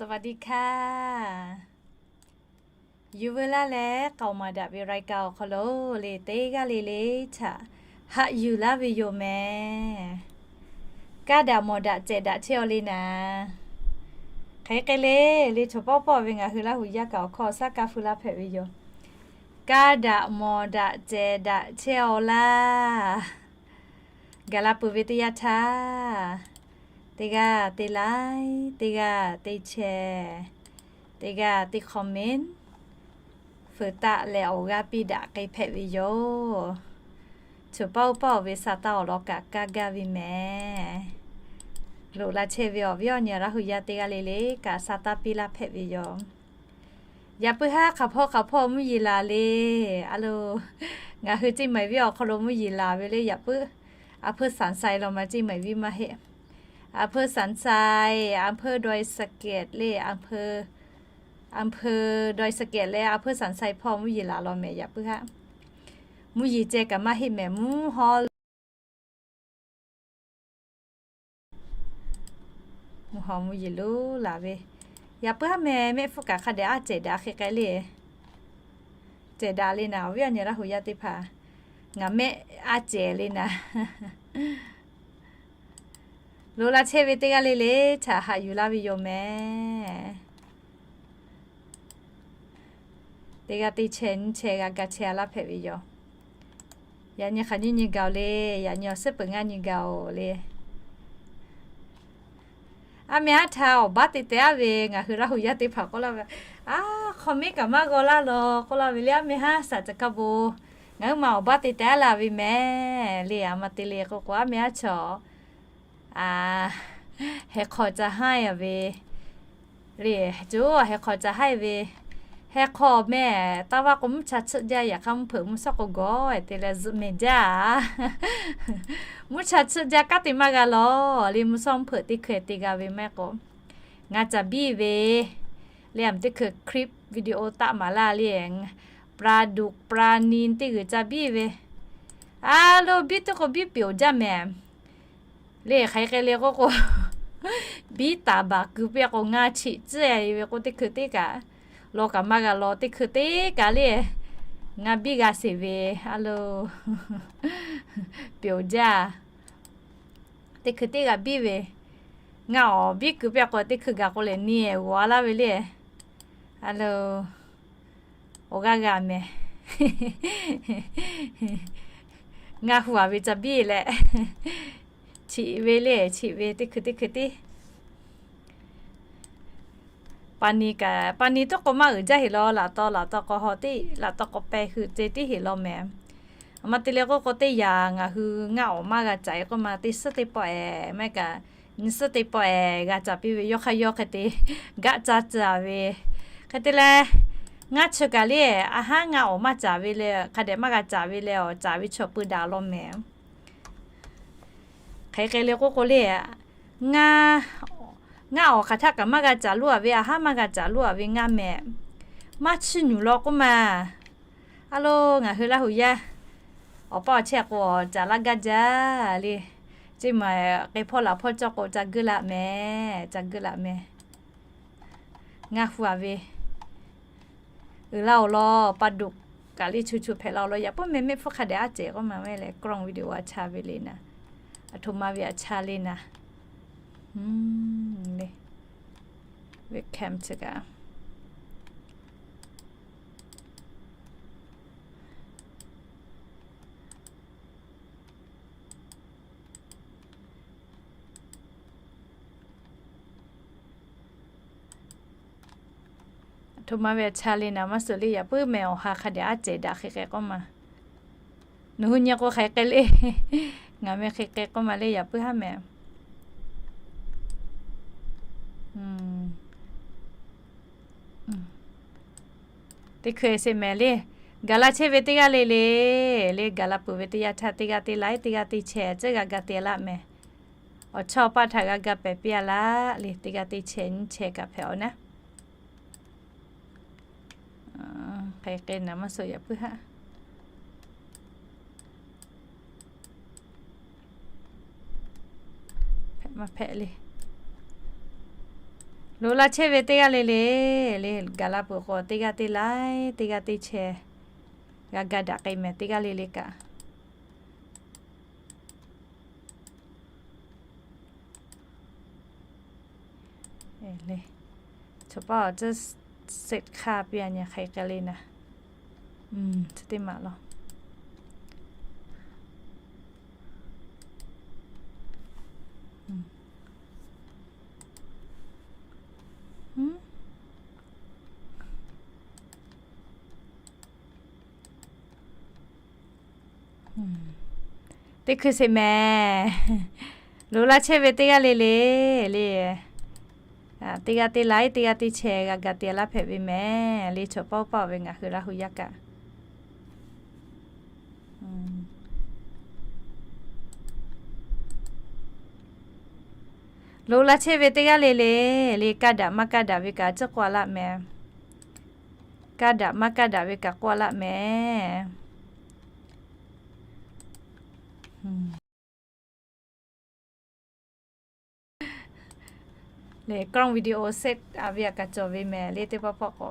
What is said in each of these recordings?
สวัสดีค่ะ Yuˬ veu laˇ leh k'aoˍ maˍ daꞈ ve รายการ awˬ hk'aw lo le teˇ g'aˇ le le htaꞈ haꞈ yuˬ laˇ ve yoˬ mehˍ. Kaˇ daꞈ mawˬ daꞈ cehˬ daꞈ chehˇ-aw le naˍ. Hk'e hk'e le, le choˬ pawˆ pawˆ ve ngaˬ hui Laˇ huˍ yaˇ kaꞈ awˬ hkawˇ shaˉ kaˇ feu laˇ hpehꞈ ve yoˬ. Kaˇ daꞈ mawˬ daꞈ cehˬ daꞈ chehˇ-aw laˇ. Gaˬ la peuˬ ve teˇ yanˇ htaˇ, teˇ g'aˇ teˇ like, teˇ g'aˇ teˇ share, teˇ g'aˇ teˇ comment, fuiˍ taˆ leh awˬ g'aˇ piˇ daꞈ k'ai hpehꞈ ve yoˬ. Choˬ pawˆ pawˆ ve sa taˇ awˬ lawn kaꞈ kaˇ gaˇ ve mehˍ. Loꞈ la chehˇ ve awˬ viˉ awˬ nyi Laˇ huˍ yaˇ teˇ g'aˇ le le kaꞈ sa taˇ piˇ laˇ hpehꞈ ve yoˬ. Yaꞈ puiˉ haˉ hk'aˬ hpawˇ hk'aˬ hpawˇ mvuhˇ yeˬ laˬ le. A lo, ngaˬ hui เชียงใหม่ venˇ awˬ hk'aw lo mvuhˇ yeˬ laˬ ve le yaꞈ puiˉ. อำเภอสันทราย law ma เชียงใหม่ venˇ maˇ heˆ. อำเภอสันทราย อำเภอดอยสะเก็ด le, อำเภอดอยสะเก็ด leh อำเภอสันทราย hpawˇ mvuhˇ yeˬ laˬ law mehˍ yaꞈ puiˉ haˉ. Mvuhˇ yeˬ ceh kaꞈ maˇ heˆ mehˍ mvuhˇ haw Mvuhˇ haw mvuhˇ yeˬ lonˉ laˬ ve. Yaꞈ puiˉ haˉ mehˍ mehˆ hpfuhˇ kaꞈ hk'a dehꞈ aˉ cehˬ daꞈ hk'e k'ai le. Cehˬ daꞈ le naˍ, awˬ viˉ awˬ nyi Laˇ huˍ yaˇ teˇ hpaˍ. Ngaˬ mehˆ aˉ cehˬ le naˍ. Loꞈ la chehˇ ve teˇ g'aˇ le le htaꞈ haꞈ yuˬ laˇ ve yoˬ mehˍ. Teˇ g'aˇ teˇ chehˬ nyiˇ chehˬ g'a ga chehˇ-a laˇ hpehꞈ ve yoˬ. Yaꞈ nyi hk'aˬ nyiˇ nyi gaˬ-oˬ le, yaꞈ nyi awˬ suhˉ peuˬ ngaˇ nyi gaˬ-oˬ le. Aˉ meh haˉ htaꞈ awˬ baˉ te teh-aˉ ve ngaˬ hui Laˇ huˍ yaˇ teˇ hpaˍ k'oˆ laˇ ve, aˉ, comment kaꞈ maˇ g'aw laˇ law k'oˆ laˇ ve le, aˉ meh haˉ shaˍ ca kaˇ bon. Ngaˬ huiˉ ma awˬ baˉ te teh-aˉ laˇ ve mehˍ le, aˬ ma te le k'o k'o aˉ meh haˉ chaw heh hk'aw ca haˉ-a ve le, co heh hk'aw ca haˉ-e ve. Heh hk'aw mehˍ taˇ vaˇ k'o mvuhˇ cha tsuhˆ jaˇ, yaꞈ hk'aˇ mvuhˇ hpeuꞈ mvuhˇ shawˉ k'o gawˬ-e te leh zuhꞈ mehˍ jaˇ. Mvuhˇ cha tsuhˆ jaˇ kanˉ te maˇ g'a lawˬ le, mvuhˇ shawˉ mvuhˇ hpeuꞈ teˇ hkui te g'a ve maˇ heˆ k'o. Ngaˬ caˍ biˇ ve le, aˬ teˇ hkui คลิปวิดีโอ taˆ maˍ laˇ le, ปลาดุก ปลานิล teˇ g'uiˬ ca biˇ ve. A lo, biˇ tuˬ k'o biˇ pyeˍ-oˬ jaˇ mehˍ. Le hk'aˬ hk'e le k'oˆ k'o, biˇ taˍ baˬ kuiˬ piˇ k'o ngaˬ cheꞈ tcuhˉ-e ve k'o teˇ hkui teˇ kaꞈ, law kaꞈ maˇ g'a law teˇ hkui teˇ kaꞈ le, ngaˬ biˇ g'a sheˍ ve. A lo, pyeˍ-oˬ jaˇ. Teˇ hkui teˇ g'aˇ biˇ ve, ngaˬ awˬ biˇ kuiˬ piˇ k'o teˇ hkui gaˬ k'o lehˬ ni-e g'awˬ-a laˇ ve le. A lo, awˬ g'aˇ g'a mehˍ. Ngaˬ hu-a ve ca biˇ leh, cheꞈ ve le, cheꞈ ve teˇ hkui teˇ hkui tiˉ. Pa ni kaꞈ, pa ni tuˉ k'o maˇ uiˍ jaˇ heˍ law, laꞈ taw laꞈ taw k'aw haw tiˉ, laꞈ taw k'aw peh hui ce tiˉ heˍ law mehˍ. Aˬ ma te le k'oˆ k'o teˇ yanˇ ngaˬ hui ngaˆ awˬ maˇ g'a caˍ k'oˆ ma teˇ suhˉ teˇ pawˆ-ehˍ maˇ heˆ kaꞈ, nyi suhˉ teˇ pawˆ-ehˍ g'a caˍ piˇ ve yawˇ hk'aˇ yawˇ hk'e te gaˆ caˇ caˇ ve. Hk'e te leh, ngaˇ chi kaꞈ le, a haˉ ngaˆ awˬ maˇ caˍ ve le, hk'a dehꞈ maˇ g'a caˍ ve leh awˬ caˍ ve chaw pui daꞈ law mehˍ. Hk'e hk'e le k'oˆ k'o le, ngaˇ awˬ hk'aˬ htaˇ kaꞈ maˇ g'a caˍ loˇ-a ve, a haˉ maˇ g'a caˍ loˇ-a ve ngaˇ mehˍ. Maˇ chiˇ nyuˬ law k'oˆ ma. A lo, ngaˬ hui Laˇ huˍ yaˇ awˬ paˇ awˬ chehˇ k'o caˍ laˇ gaˇ jaˇ le. Ceˇ ma k'e hpawˇ laˬ hpawˇ cawˇ k'o ca guiˇ laꞈ mehˍ, ca guiˇ laꞈ mehˍ. Ngaˇ hu-a ve uiˍ laˇ-oˬ law, pa duꞈ kaꞈ le chu chu hpehꞈ laˇ-oˬ law. Yaꞈ puiˉ mehˍ mehˆ hpfuhˇ hk'a dehꞈ aˉ cehˬ k'oˆ ma ve lehˬ, กล้องวิดีโอ a cha ve le naˍ. Aˬ htoꞈ ma ve a cha le naˍ. Webcam chi kaꞈ Aˬ htoꞈ ma ve a cha le naˍ, maˇ suh le. Yaꞈ puiˉ mehˍ awˬ ha hk'a dehꞈ aˉ cehˬ daꞈ hk'e k'ai k'oˆ ma. Nawˬ hui nyi k'o hk'aˬ hk'e le. Ngaˬ meh hk'e k'ai k'oˆ ma le, yaꞈ puiˉ haˉ mehˍ. Teˇ hkui sheˍ mehˍ le. Gaˬ la chehˇ ve teˇ g'aˇ le le, le gaˬ la peuˬ ve teˇ yanˇ htaˇ teˇ g'aˇ teˇ like, teˇ g'aˇ teˇ share ceh g'a ga te laˇ mehˍ. Awˬ chawˇ paˇ htaꞈ g'a ga pehˍ piˇ-a laˇ le, teˇ g'aˇ teˇ share nyiˇ share kaꞈ hpehꞈ-aw naˉ. Hk'e k'ai naˍ, maˇ suh yaꞈ puiˉ haˉ. Hpehꞈ maˇ hpehꞈ le. Loꞈ la chehˇ ve teˇ g'aˇ le le, le gaˬ la peuˬ k'o, teˇ g'aˇ teˇ laiˉ, teˇ g'aˇ teˇ chehˇ g'a ga daꞈ k'ai mehˍ, teˇ g'aˇ le le kaꞈ. Chaw paˇ awˬ tcuhˇ sehꞈ hk'aˇ piˇ a nyi hk'e k'ai le naˍ. Chi teˇ maˬ law. Teˇ hkui sheˍ mehˍ. Loꞈ la chehˇ ve teˇ g'aˇ le le, le teˇ g'aˇ teˇ laiˉ, teˇ g'aˇ teˇ chehˇ g'a ga te laˇ hpehꞈ ve mehˍ. Le chaw paˇ paˇ ve ngaˬ hui Laˇ hu yaˇ kaꞈ. Loꞈ la chehˇ ve teˇ g'aˇ le le, le kaˇ daꞈ maˇ kaˇ daꞈ ve kaꞈ tcuhˉ k'oˆ a laˇ mehˍ. Kaˇ daꞈ maˇ kaˇ daꞈ ve kaꞈ k'oˆ a laˇ mehˍ. Le กล้องวิดีโอ set a ve a kaꞈ cawˬ ve mehˍ le teˇ pawˆ pawˆ k'o.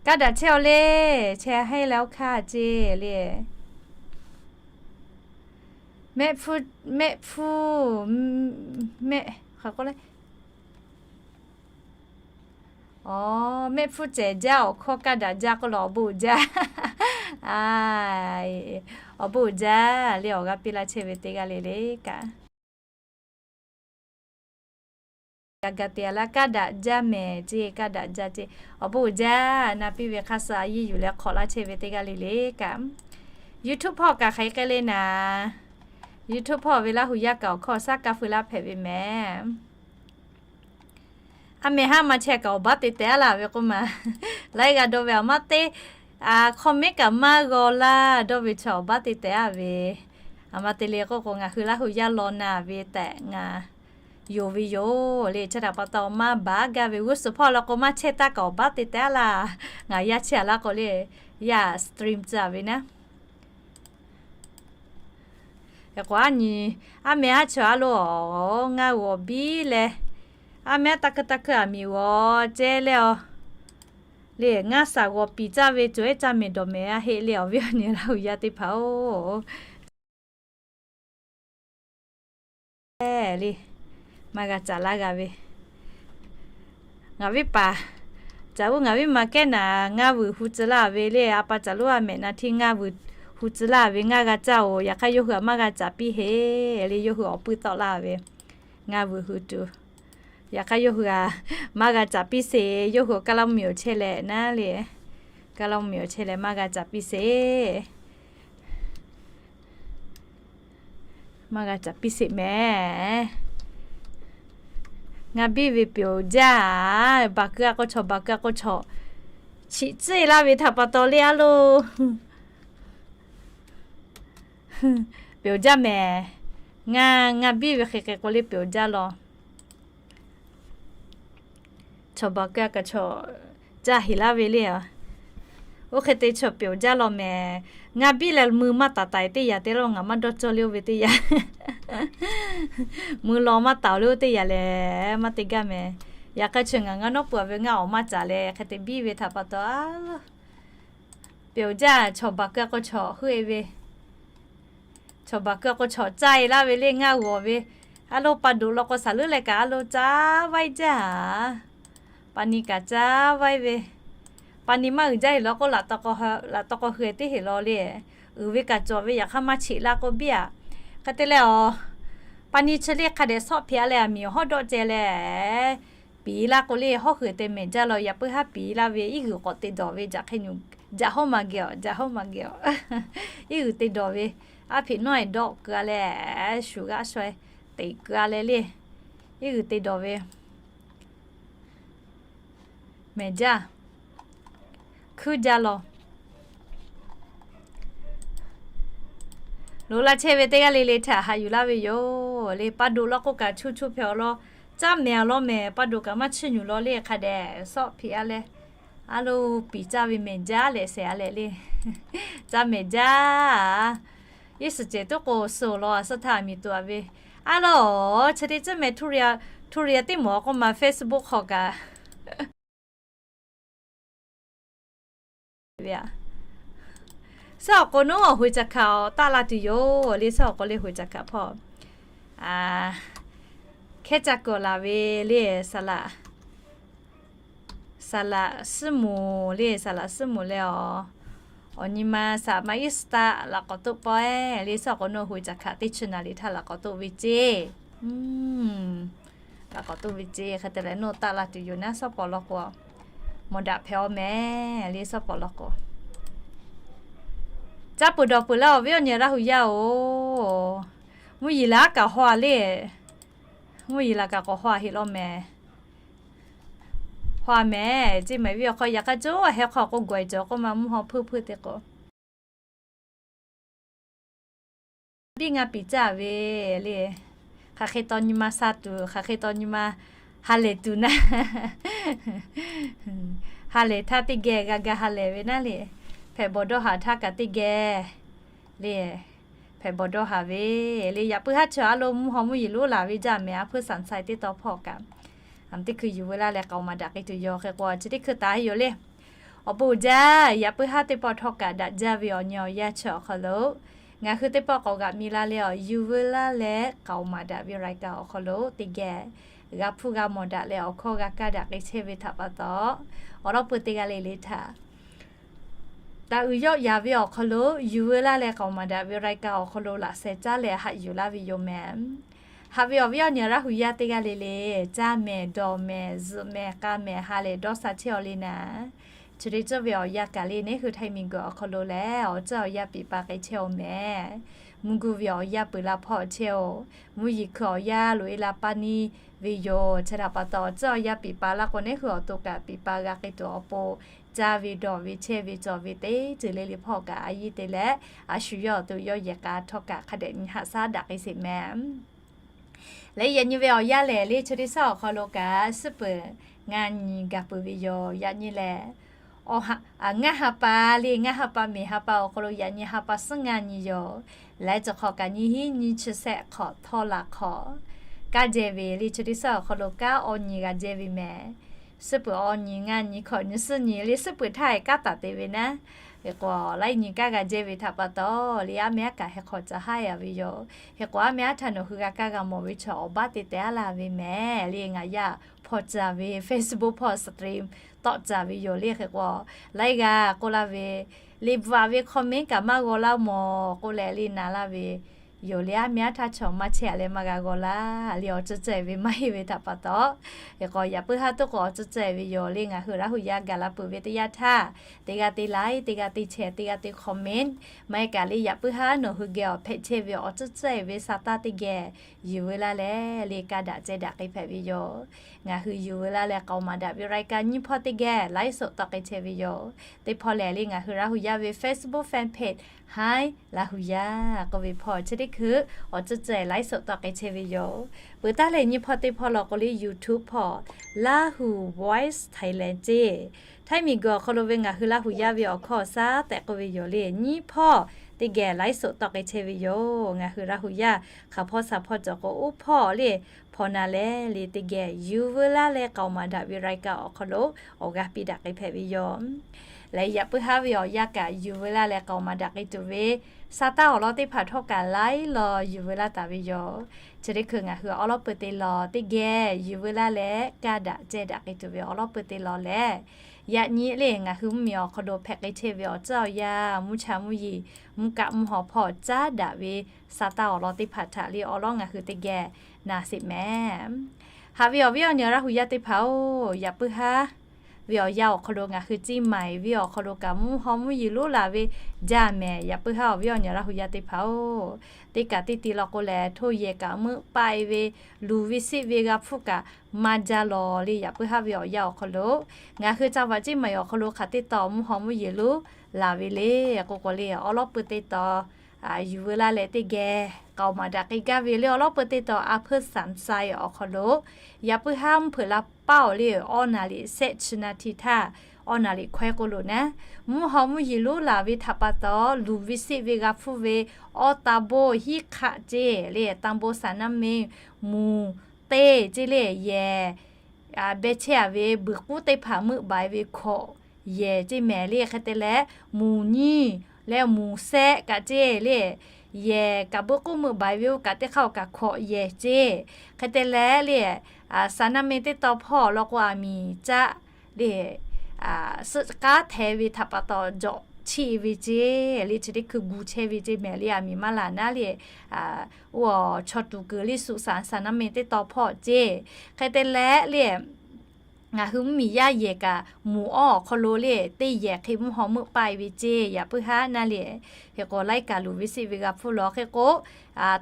Kaˇ daꞈ chehˇ aw le, chehˇ heˆ leh oˇ hk'aˇ ceˇ le. Mehˆ hpu, mehˆ hpu, mehˆ hk'a k'oˆ le. Aˬ, mehˆ hpu cehˬ jaˇ awˬ hkawˇ kaˇ daꞈ jaˇ k'oˆ lo awˬ bon uiˍ jaˇ. Awˬ bon uiˍ jaˇ le, awˬ g'aˇ piˇ laˇ chehˇ ve teˇ g'aˇ le le kaꞈ. G'a ga te a laˇ, kaˇ daꞈ jaˇ mehˍ ceˇ, kaˇ daꞈ jaˇ ceˇ. Awˬ bon uiˍ jaˇ, na piˇ ve hk'aˇ suh a yiˇ yuˬ leh hk'awꞈ laˇ chehˇ ve teˇ g'aˇ le le kaꞈ. YouTube hpawˇ kaꞈ hk'aˬ hk'e le naˍ. YouTube hpawˇ ve Laˇ hu yaˇ kaꞈ awˬ hkawˇ shaˉ kaˇ feu laˇ hpehꞈ ve mehˍ. A mehˍ haˉ ma chehˇ kaꞈ awˬ baˉ te tehꞈ a laˇ ve k'oˆ ma. Laiˉ g'a dawˇ ve awˬ maˇ te, comment kaꞈ maˇ g'aw laˇ dawˇ ve chaw awˬ baˉ te tehꞈ a ve. A ma te le k'oˆ k'o, ngaˬ hui Laˇ hu yaˇ law na ve tehꞈ ngaˬ yonˍ ve yoˬ le. Chi htaꞈ pa taw maˇ baˉ gaˇ ve g'uˇ suhˍ hpawˇ la k'o, maˇ chehˇ taˇ kaꞈ awˬ baˉ te tehꞈ a laˇ. Ngaˬ yaˇ chehˇ a laˇ k'o le, yaˇ stream tcuh a ve naˉ. K'o a nyi, a mehˍ a chaw a lo, ngaˇ g'awˬ biˇ leh, a mehˍ a taˇ hkui taˇ hkui aˬ miˍ g'awˬ ceh leh a le, ngaˇ shaˍ g'awˬ piˍ caˇ ve cawˬ ehˉ caˇ mehˍ dawˬ mehˍ a heˆ le, awˬ viˉ awˬ nyi Laˇ hu yaˇ teˇ hpaˍ oˬ. Le, maˇ g'a caˍ laˇ g'a ve. Ngaˬ viˉ paˍ, caˬ uˉ ngaˬ viˉ ma kehˉ naˍ, ngaˇ vuiˬ hu tcuh laˇ ve le, a pa caˬ lonˉ a mehˍ na htiˇ ngaˇ vuiˬ hu tcuh laˇ ve, ngaˇ g'a caˇ oˬ. Yaꞈ hk'aˇ yawˇ hui a maˇ g'a caˍ piˇ heˆ le, yawˇ hui awˬ puiˇ tawˆ laˇ ve, ngaˇ vuiˬ hu tuˬ. Yaꞈ hk'aˇ yawˇ hui a maˇ g'a caˍ piˇ sheˍ, yawˇ hui kaˇ laˇ mvuhˇ miˬ awˬ chehˇ leh naˉ le, kaˇ laˇ mvuhˇ miˬ awˬ chehˇ leh maˇ g'a caˍ piˇ sheˍ. Maˇ g'a caˍ piˇ sheˍ mehˍ. Ngaˇ biˇ ve pyeˬ jaˇ, baˬ keu a k'o chaw, baˬ keu a k'o chaw, chiꞈ tcuhˉ e laˇ ve htaꞈ pa taw le a lo. Pyeˬ jaˇ mehˍ. Ngaˇ, ngaˇ biˇ ve hk'e hk'e k'o le pyeˬ jaˇ law. Chaw baˬ keu a kaꞈ chaw caˇ heˍ laˇ ve le a. Oˇ hk'e te chaw pyeˬ jaˇ law mehˍ. Ngaˇ biˇ leh mui maˇ taˍ taˍ teˇ yanˇ te laˇ, ngaˬ maˇ dawˇ cawˇ le oˇ ve teˇ yanˇ. Mui law maˇ taˍ le oˇ teˇ yanˇ lehˬ maˇ te gaˇ mehˍ. Yaꞈ hk'aˇ chi ngaˬ ngaˇ nawˉ peuˬ a ve ngaˇ awˬ maˇ caˍ leh hk'e te biˇ ve htaꞈ pa taw a lo. Pyeˬ jaˇ, chaw baˬ keu a k'o chaw heuˆ e ve. Chaw baˬ keu a k'o chaw caˇ e laˇ ve le ngaˇ g'awˬ ve. A lo pa doꞈ law k'o shaˍ leuˉ leh kaꞈ a lo caˇ vaiˇ jaˇ. Pa ni kaꞈ caˇ vaiˇ ve. Pa ni maˇ uiˍ jaˇ heˍ law k'o, laꞈ taw k'aw hui teˇ heˍ law le. Uiˍ ve kaꞈ cawˬ ve yaꞈ hk'aˇ maˇ cheꞈ laˇ k'o biˇ a. Hk'e te leh a, pa ni chi le hk'a dehꞈ shawˆ hpehꞈ a leh aˬ miˍ awˬ hawˉ dawˆ ceh leh, piˍ laˇ k'o le hawˉ hui te mehˍ jaˇ law. Yaꞈ puiˉ haˉ piˍ laˇ ve iˉ g'uiˬ k'awꞈ te dawˬ ve jaꞈ hk'e nyu, jaꞈ hawˉ ma geh a, jaꞈ hawˉ ma geh a. Iˉ g'uiˬ te dawˬ ve, aˉ hpeꞈ nawˉ e dawˆ keu a leh, shuˍ g'aˇ shaw e teꞈ keu a leh le. Iˉ g'uiˬ te dawˬ ve mehˍ jaˇ, hkuiˉ jaˇ law. Loꞈ la chehˇ ve teˇ g'aˇ le le htaꞈ haꞈ yuˬ laˇ ve yoˬ le. Pa doꞈ law k'o kaꞈ chu chu hpehꞈ awˬ lawn, caˇ mehˍ awˬ lawn mehˍ, pa doꞈ kaꞈ maˇ chiˇ nyuˬ law le. Hk'a dehꞈ shawˆ hpehꞈ a leh, a lo piˍ caˇ ve mehˍ jaˇ leh shehˍ a leh le. Caˇ mehˍ jaˇ. Iˉ suhˍ cehˬ tuˉ k'o suh law a suhˉ htaˇ miˬ tuˬ a ve. A laˇ, chi teˇ ceuˬ meh, Tuˇ riˍ teˇ mawˬ k'oˆ ma Facebook hk'aw kaꞈ ve a. Suhˉ awˬ k'o naˉ hoꞈ ca hkaˍ taˆ la tuˬ yoˬ le. Suhˉ awˬ k'o le hoꞈ ca hkaˍ hpawˇ hkehˉ ca kuˬ laˬ ve le. Saˍ laꞈ, saˍ laꞈ suhˉ moˍ le, saˍ laꞈ suhˉ moˍ leh awˬ, awˬ nyi ma saˍ ma iˉ suhˍ taˆ laꞈ k'awꞈ toˆ pawehˇ le. Suhˉ awˬ k'o naˉ hoꞈ ca hkaˍ teˇ chi naˍ riˍ htaˇ laꞈ k'awꞈ toˆ ve ceˇ. Laꞈ k'awꞈ toˆ ve ceˇ. Hk'e te leh naˉ taˆ la tuˬ yoˬ naˉ suhˉ pawˍ law k'o, mawˬ daꞈ hpehꞈ aw mehˍ le. Suhˉ pawˍ law k'o, caˇ peuˬ dawˬ peuˬ laˇ awˬ viˉ awˬ nyi Laˇ huˍ yaˇ oˬ. Mvuhˇ yeˬ laˬ kaꞈ haw le. Mvuhˇ yeˬ laˬ kaꞈ k'awꞈ haw heˆ law mehˍ. Haw mehˍ ceˇ mehˍ viˉ awˬ hk'aw. Yaꞈ hk'aˇ cawˬ heh hk'aw k'o gawˬ cawˬ k'oˆ ma mvuhˇ haw hpuiˇ hpuiˇ te k'o, biˇ ngaˇ piˍ caˇ ve le. Hk'aˬ hk'e taw nyi ma sha tuˬ, hk'aˬ hk'e taw nyi ma ha lehˬ tuˬ naˉ, ha lehˬ htaˇ teˇ geh g'a ga ha lehˬ ve naˉ le. Hpehꞈ bawˬ dawˇ haˍ htaˇ kaꞈ teˇ geh le. Hpehꞈ bawˬ dawˇ haˍ ve le. Yaꞈ puiˉ haˉ chaw a lo mvuhˇ haw mvuhˇ yeˬ lonˉ laˬ ve jaˇ mehˍ. A hpuiˇ saˍ saiˍ teˇ taw hpawˇ kaꞈ, a teˇ hkui yuˬ veu laˇ leh k'aoˍ maˍ daꞈ k'ai tuˬ yoˬ. Hk'e k'o chi teˇ hkui taˍ yoˬ le. Awˬ bon uiˍ jaˇ, yaꞈ puiˉ haˉ teˇ pawˆ htawˇ kaꞈ daꞈ jaˇ ve awˬ nyi awˬ yanˇ chi awˬ hk'aw lo, ngaˬ hui teˇ pawˆ k'awꞈ g'aꞈ mi la leh awˬ yuˬ veu laˇ leh k'aoˍ maˍ daꞈ ve รายการ awˬ hk'aw lo teˇ geh g'a hpuˇ g'a mawˬ daꞈ leh awˬ hkawˇ g'a kaˇ daꞈ k'ai chehˇ ve htaꞈ pa taw, awˬ lawn peuˬ teˇ g'aˇ le le htaꞈ taˍ uiˍ yawˆ yaˍ ve awˬ hk'aw lo yuˬ veu laˇ leh k'aoˍ maˍ daꞈ ve รายการ awˬ hk'aw lo laꞈ sheh caˉ leh haꞈ yuˬ laˇ ve yoˬ mehˍ. Haꞈ ve awˬ viˉ awˬ nyi Laˇ huˍ yaˇ teˇ g'aˇ le le, caˇ mehˍ, dawˬ mehˍ, zuhꞈ mehˍ, k'a mehˍ, ha lehˬ dawˇ sha chehˇ aw le naˍ, chi teˇ ceuˬ ve awˬ yanˇ kaꞈ le neˉ hui Htaiˇ miˬguiˬ awˬ hk'aw lo lehˬ awˬ ceuˬ awˬ yanˇ piˍ pa k'ai chehˇ aw mehˍ. Mvuhˇ guˇ ve awˬ yanˇ peuˬ la hpawˇ chehˇ oˬ. Mvuhˇ yeˬ hkui awˬ yanˇ loꞈ e la paˇ neˇ ve yoˬ. Chi htaꞈ pa taw awˬ ceuˬ awˬ yanˇ piˍ pa laˇ k'o neˉ hui awˬ to kaꞈ piˍ pa g'a k'ai tuˬ awˬ pon caˇ ve dawˬ ve chehˇ ve cawˬ ve teˇ ceuˬ le le hpawˇ kaꞈ a yiˇ te leh, a shu yawˇ awˬ to yawˇ yehˬ k'a htawˇ kaꞈ hk'a dehꞈ nyi haꞈ shaˉ daꞈ k'ai sheˍ mehˍ. Leh yaꞈ nyi ve awˬ yanˇ lehˬ le chi teˇ suhˉ awˬ hk'aw lo kaꞈ suhˉ peuˬ ngaˇ nyi gaˬ peuˬ ve yoˬ. Yaꞈ nyi lehˬ, ngaˇ ha pa le, ngaˇ ha pa mehˍ ha pa awˬ hk'aw lo yaꞈ nyi ha pa suhˉ ngaˇ nyi yoˬ. Leh cawˬ hk'awꞈ kaꞈ nyi hiˉ nyi chi shehˆ hk'awꞈ htawˇ laꞈ hk'awꞈ kaˇ jehˇ ve le chi teˇ suhˉ awˬ hk'aw lo kaꞈ awˬ nyi g'a jehˇ ve mehˍ. Suhˉ peuˬ awˬ nyi ngaˇ nyi hkawꞈ nyi suhˉ nyi le suhˉ peuˬ htaˇ e kaˉ taˍ te ve naˉ. Hk'e k'o laiˉ nyi kaˇ g'a jehˇ ve htaꞈ pa taw le aˉ meh aˉ kaꞈ heh hk'awꞈ ca haˉ e a ve yoˬ. Hk'e k'o aˉ meh aˉ htaˇ nawˬ hui g'a kaˇ g'a mawˬ ve chaw awˬ baˆ te tehꞈ aˉ laˇ ve mehˍ le. Ngaˬ yaˇ hpaw ca ve Facebook hpawˇ stream tawˆ ca ve yoˬ le. Hk'e k'o laiˉ g'aˇ k'oˆ laˇ ve, le bvuhꞈ ve comment kaꞈ maˇ g'aw laˇ mawˬ k'oˆ leh le na laˇ ve yoˬ le. Aˉ meh aˉ htaˇ chaw maˇ chehˇ a leh maˇ g'a g'aw laˇ le. Awˬ ceuˬ ceuˬ ve maˇ heˆ ve htaꞈ pa taw, hk'e k'o yaꞈ puiˉ haˉ tuˉ k'o awˬ ceuˬ ceuˬ ve yoˬ le. Ngaˬ hui Laˇ huˍ yaˇ gaˬ la peuˬ ve teˇ yanˇ htaˇ, teˇ g'aˇ te like, teˇ g'aˇ te share, teˇ g'aˇ te comment, maˇ heˆ kaꞈ le yaꞈ puiˉ haˉ nawˬ hui geh awˬ hpehꞈ chehˇ ve awˬ ceuˬ ceuˬ ve sa taˇ teˇ geh yuˬ veu laˇ leh le kaˇ daꞈ ceh daꞈ k'ai hpehꞈ ve yoˬ. Ngaˬ hui yuˬ veu laˇ leh k'aoˍ maˍ daꞈ ve รายการ nyiˇ hpawˇ teˇ geh ไลฟ์สด tawˆ k'ai chehˇ ve yoˬ. Teˇ hpawˇ lehˬ le ngaˬ hui Laˇ huˍ yaˇ ve Facebook fan page Hi Laˇ huˍ yaˇ k'oˆ ve hpawˇ chi teˇ hkui awˬ ceuˬ ceuˬ ไลฟ์สด tawˆ k'ai chehˇ ve yoˬ. Peuˬ taˉ lehˬ nyiˇ hpawˇ teˇ hpawˇ law k'o le YouTube hpawˇ Laˇ huˍ Voice Thailand ceˇ, Htaiˇ miˬguiˬ awˬ hk'aw lo ve ngaˬ hui Laˇ huˍ yaˇ ve awˬ hkawˇ awˬ shaˉ tehꞈ k'oˆ ve yoˬ le. Nyiˇ hpawˇ teˇ geh ไลฟ์สด tawˆ k'ai chehˇ ve yoˬ. Ngaˬ hui Laˇ huˍ yaˇ hk'aˬ hpawˇ shaˍ hpawˇ cawˬ k'o uˉ hpawˇ le hpawnˬ na leh le teˇ geh yuˬ veu laˇ leh k'aoˍ maˍ daꞈ ve รายการ awˬ hk'aw lo awˬ g'aˇ piˇ daꞈ k'ai hpehꞈ ve yoˬ. Leh yaꞈ puiˉ haˉ ve awˬ yanˇ kaꞈ yuˬ veu laˇ leh k'aoˍ maˍ daꞈ k'ai tuˬ ve sa taˇ awˬ lawn teˇ hpaˍ htawˇ kaꞈ laiˉ law yuˬ veu laˇ taˍ ve yoˬ. Chi teˇ hkui ngaˬ hui awˬ lawn peuˬ te law teˇ geh yuˬ veu laˇ leh kaˇ daꞈ ceh daꞈ k'ai tuˬ ve awˬ lawn peuˬ te law lehˬ, yaꞈ nyi le ngaˬ hui mvuhˇmiˬ awˬ hk'aw lo hpehꞈ k'ai chehˇ ve awˬ ceuˬ awˬ yanˇ mvuhˇ cha mvuhˇ yeˬ mvuhˇ kaˆ mvuhˇ hawˬ hpawˇ caˉ daꞈ ve sa taˇ awˬ lawn teˇ hpaˍ htaꞈ le awˬ lawn ngaˬ hui teˇ geh na sheˍ mehˍ. Haꞈ ve awˬ viˉ awˬ nyi Laˇ huˍ yaˇ teˇ hpaˍ oˬ, yaꞈ puiˉ haˉ ve awˬ yanˇ awˬ hk'aw lo ngaˬ hui ciˇ maiˍ ve awˬ hk'aw lo kaꞈ mvuhˇ haw mvuhˇ yeˬ lonˉ laˬ ve jaˇ mehˍ. Yaꞈ puiˉ haˉ awˬ viˉ awˬ nyi Laˇ huˍ yaˇ teˇ hpaˍ oˬ, teˇ kaꞈ teˇ ti law k'o lehˬ hto yehˬ kaꞈ meuˆ paˆ e ve, luˬ ve siˆ ve g'a hpfuhˆ kaꞈ maˇ jaˇ lawˬ le. Yaꞈ puiˉ haˉ ve awˬ yanˇ awˬ hk'aw lo ngaˬ hui ca vaꞈ ciˇ maiˍ awˬ hk'aw lo hk'aˬ teˇ taw mvuhˇ haw mvuhˇ yeˬ lonˉ laˬ ve le k'oˆ k'o le awˬ lawn peuˬ teˇ taw yuˬ veu laˇ leh teˇ geh k'aoˍ maˍ daꞈ k'ai gaˇ ve le. Awˬ lawn peuˬ teˇ taw a hpuiˇ saˍ saiˍ awˬ hk'aw lo yaꞈ puiˉ haˉ mvuhˇ hpeuꞈ la paˇ awˬ le awˬ naˍ liꞈ shehˆ chi na hti htaˇ awˇ naˍ riˍ hkawehˇ k'oˆ lo naˉ, mvuhˇ haw mvuhˇ yeˬ lonˉ laˬ ve htaꞈ pa taw, luˬ ve seˆ ve g'a hpfuhˇ ve awˇ tan bon hiˉ hk'aˆ ceˇ le, ตำบลสันน้ำเม็ง mvuhˇ teˇ ceˇ le, yehˬ beh chehˇ a ve beuˬ k'uˉ teˇ hpaˍ meuˆ baˬ e ve hkawꞈ yehˬ ceˇ mehˍ le. Hk'e te leh, mvuhˇ nyiˇ leh mvuhˇ sehˆ kaꞈ ceˇ le, yehˬ kaꞈ beuˬ k'uˉ meuˆ baˬ e ve oˇ kaꞈ teˇ hk'aˇ awˬ kaꞈ hkawꁣ yehˬ ceˇ. Hk'e te leh le, สระน้ำเม็ง teˇ taw hpawˇ law k'o, aˬ miˍ caˆ le, suhˆ k'aˉ hteh ve htaꞈ pa taw jawꞈ chiˆ ve ceˇ le, chi teˇ hkui gu chehˇ ve ceˇ mehˍ le, aˬ miˍ maˇ laˬ naˉ le. Oˇ chaw tuˬ kuiˬ le, สุสาน สระน้ำเม็ง teˇ taw hpawˇ ceˇ. Hk'e te leh le, ngaˬ hui mvuhˇ miˬ yaˇ yehˬ kaꞈ mvuhˇ awˇ awˬ hk'aw lo le, teˇ yehˬ hk'e mvuhˇ haw meuˆ paˆ e ve ceˇ, yaꞈ puiˉ haˉ naˉ le. Hk'e k'o, laiˉ kaꞈ luˬ ve seˆ ve g'a hpfuhˇ law. Hk'e k'o,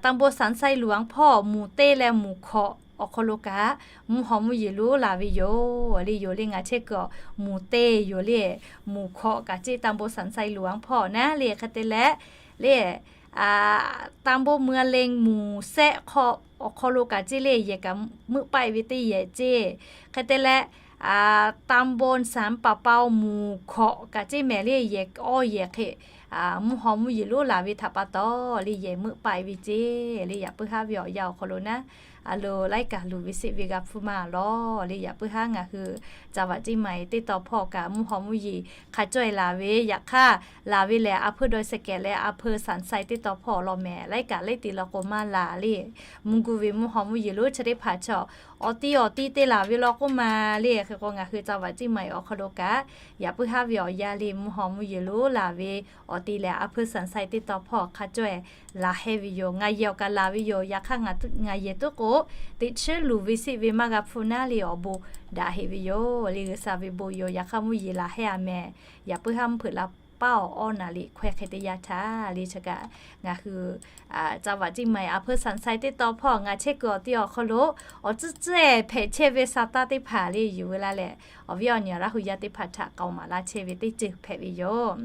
ตำบลสันทรายหลวง hpawˇ mvuhˇ teˇ leh mvuhˇ hkawꞈ awˬ hk'aw lo kaꞈ mvuhˇ haw mvuhˇ yeˬ lonˉ laˬ ve yoˬ le. Yoˬ le, ngaˬ chehˇ kuiˬ mvuhˇ teˇ yoˬ le, mvuhˇ hkawꞈ kaꞈ ceˇ ตำบลสันทรายหลวง hpawˇ naˉ le. Hk'e te leh le, ตำบลเมืองเล็ง mvuhˇ sehˆ hk'aw awˬ hk'aw lo kaꞈ ceˇ le, yehˬ kaꞈ meuˆ paˆ e ve teˇ yehˬ ceˇ. Hk'e te leh, ตำบลสันป่าเปา mvuhˇ hkawꞈ kaꞈ ceˇ mehˍ le, yehˬ awˇ yehˬ hk'e mvuhˇ haw mvuhˇ yeˬ lonˉ laˬ ve htaꞈ pa taw le, yehˬ meuˆ paˆ e ve ceˇ le, yaꞈ puiˉ haˉ ve awˬ yanˇ awˬ hk'aw lo naˉ, a lo laiˉ kaꞈ luˬ ve seˆ ve g'a hpfuhˇ maˇ law le. Yaꞈ puiˉ haˉ ngaˬ hui จังหวัดเชียงใหม่ teˇ taw hpawˇ kaꞈ mvuhˇ haw mvuhˇ yeˬ hk'a caweh laˬ ve, yaꞈ hk'aˇ laˬ ve lehˬ, อำเภอดอยสะเก็ด leh อำเภอสันทราย teˇ taw hpawˇ law mehˍ. Laiˉ kaꞈ laiˉ te law k'o maˇ laˬ le. Mvuhˇ guˇ ve mvuhˇ haw mvuhˇ yeˬ lonˉ chi teˇ hpaˍ chaw awˬ ti awˬ ti te laˬ ve law k'oˆ ma le. Hk'e k'o, ngaˬ hui จังหวัดเชียงใหม่ awˬ hk'aw lo kaꞈ yaꞈ puiˉ haˉ ve awˬ yanˇ le, mvuhˇ haw mvuhˇ yeˬ lonˉ laˬ ve awˬ ti lehˬ, อำเภอสันทราย teˇ taw hpawˇ hk'a caweh laˬ hehˇ ve yoˬ. Ngaˬ yehˬ awˬ kaꞈ laˬ ve yoˬ. Yaꞈ hk'aˇ ngaˬ yehˬ tuˉ k'o, teꞈ chiˉ luˬ ve seˆ ve maˇ g'a hpfuhˇ naˉ le, awˬ bon daꞈ heˆ ve yoˬ le. G'uiˬsha ve bon yoˬ. Yaꞈ hk'aˇ mvuhˇ yeˬ laˬ hehˇ a mehˍ. Yaꞈ puiˉ haˉ mvuhˇ hpeuꞈ la paˉ awˬ awˇ naˍ riˍ hkawehˇ hk'e teˇ yanˇ htaˇ le, chi kaꞈ ngaˬ hui จังหวัดเชียงใหม่ อำเภอสันทราย teˇ taw hpawˇ ngaˬ chehˇ kuiˬ awˬ ti awˬ hk'aw lo awˬ tcuhˉ tcuhˉ hpehꞈ chehˇ ve sa taˇ teˇ hpaˍ le, yuˬ ve laˇ lehˬ, awˬ viˉ awˬ nyi Laˇ hu yaˇ teˇ hpaˍ htaꞈ k'aoˍ maˍ laˇ chehˇ ve teˇ ceuˬ hpehꞈ ve yoˬ.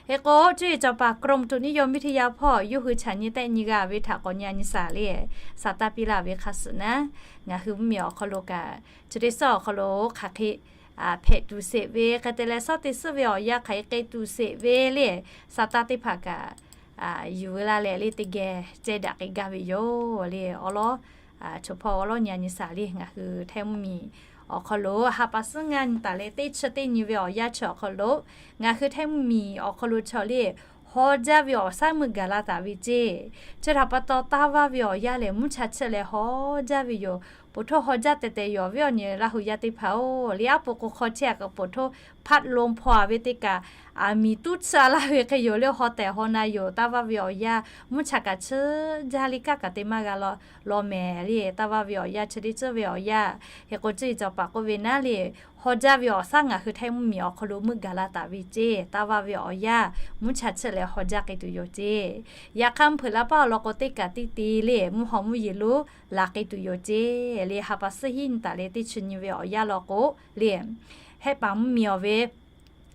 Hk'e k'o, cuˇ yiˍ cawˬ paˍ กรมอุตุนิยมวิทยา hpawˇ yawˇ hui chaꞈ nyi tehˆ nyi g'a ve htaꞈ k'awꞈ nyi a nyi saˍ le, sa taˇ piˇ laˇ ve hk'a suhˍ naˉ, ngaˬ hui mvuhˇ miˬ awˬ hk'aw lo kaꞈ chi teˇ suhˉ awˬ hk'aw lo hk'aˬ hk'e hpehꞈ tuˬ sheˍ ve, hk'e te leh suhˉ teˇ suhˉ ve awˬ yanˇ hk'aˬ hk'e hk'e tuˬ sheˍ ve le, sa taˇ teˇ hpaˍ kaꞈ yuˬ ve laˇ lehˬ le, teˇ geh ceh daꞈ k'ai gaˇ ve yoˬ le. Awˬ lawn, choˬ hpawˇ awˬ lawn nyi a nyi saˍ le, ngaˬ hui Htaiˇ mvuhˇ miˬ awˬ hk'aw lo ha pa suhˉ ngaˇ nyi taˍ leh teˇ chi teˇ nyi ve awˬ yanˇ chi awˬ hk'aw lo, ngaˬ hui Htaiˇ mvuhˇ miˬ awˬ hk'aw lo chaw le, haw jaˇ ve awˬ shaˉ meuˆ gaˬ la taˍ ve ceˇ. Chi htaꞈ pa taw, taˇ vaˇ ve awˬ yanˇ lehˬ, mvuhˇ cha chiˆ leh haw jaˇ ve yoˬ. Poˬ htoˇ haw jaˇ tehˬ tehˬ yoˬ, awˬ viˉ awˬ nyi Laˇ hu yaˇ teˇ hpaˍ-oˬ le. Aˉ po k'o hk'aw chehˇ a kaꞈ poˬ htoˇ hpaˆ lo hpaw a ve teˇ kaꞈ, aˬ miˍ tuˉ chiˇ a laˇ ve hk'e yoˬ le. Haw tehˬ haw na yoˬ. Taˇ vaˇ ve awˬ yanˇ mvuhˇ cha kaꞈ chiˇ jaˇ le, kaˇ kaꞈ te maˇ g'a law mehˍ le. Taˇ vaˇ ve awˬ yanˇ chi teˇ tcuhˉ ve awˬ yanˇ, hk'e k'o cuˇ yiˍ cawˬ paˍ k'oˆ ve naˉ le, haw jaˇ ve awˬ shaˉ ngaˬ hui Htaiˇ mvuhˇ miˬ awˬ hk'aw lo meuˆ gaˬ la taˍ ve ceˇ. Taˇ vaˇ ve awˬ yanˇ mvuhˇ cha chiˆ leh haw jaˇ k'ai tuˬ yoˬ ceˇ. Yaꞈ hk'aˇ mvuhˇ hpeuꞈ la paˉ awˬ lawn k'o, teˇ kaꞈ teˇ te le, mvuhˇ haw mvuhˇ yeˬ lonˉ laˬ k'ai tuˬ yoˬ ceˇ le. Ha pa suhˉ hiˉ nyi taˍ leh teˇ chi nyi ve awˬ yanˇ law k'o le, Hehˆ paˍ mvuhˇ miˬ awˬ ve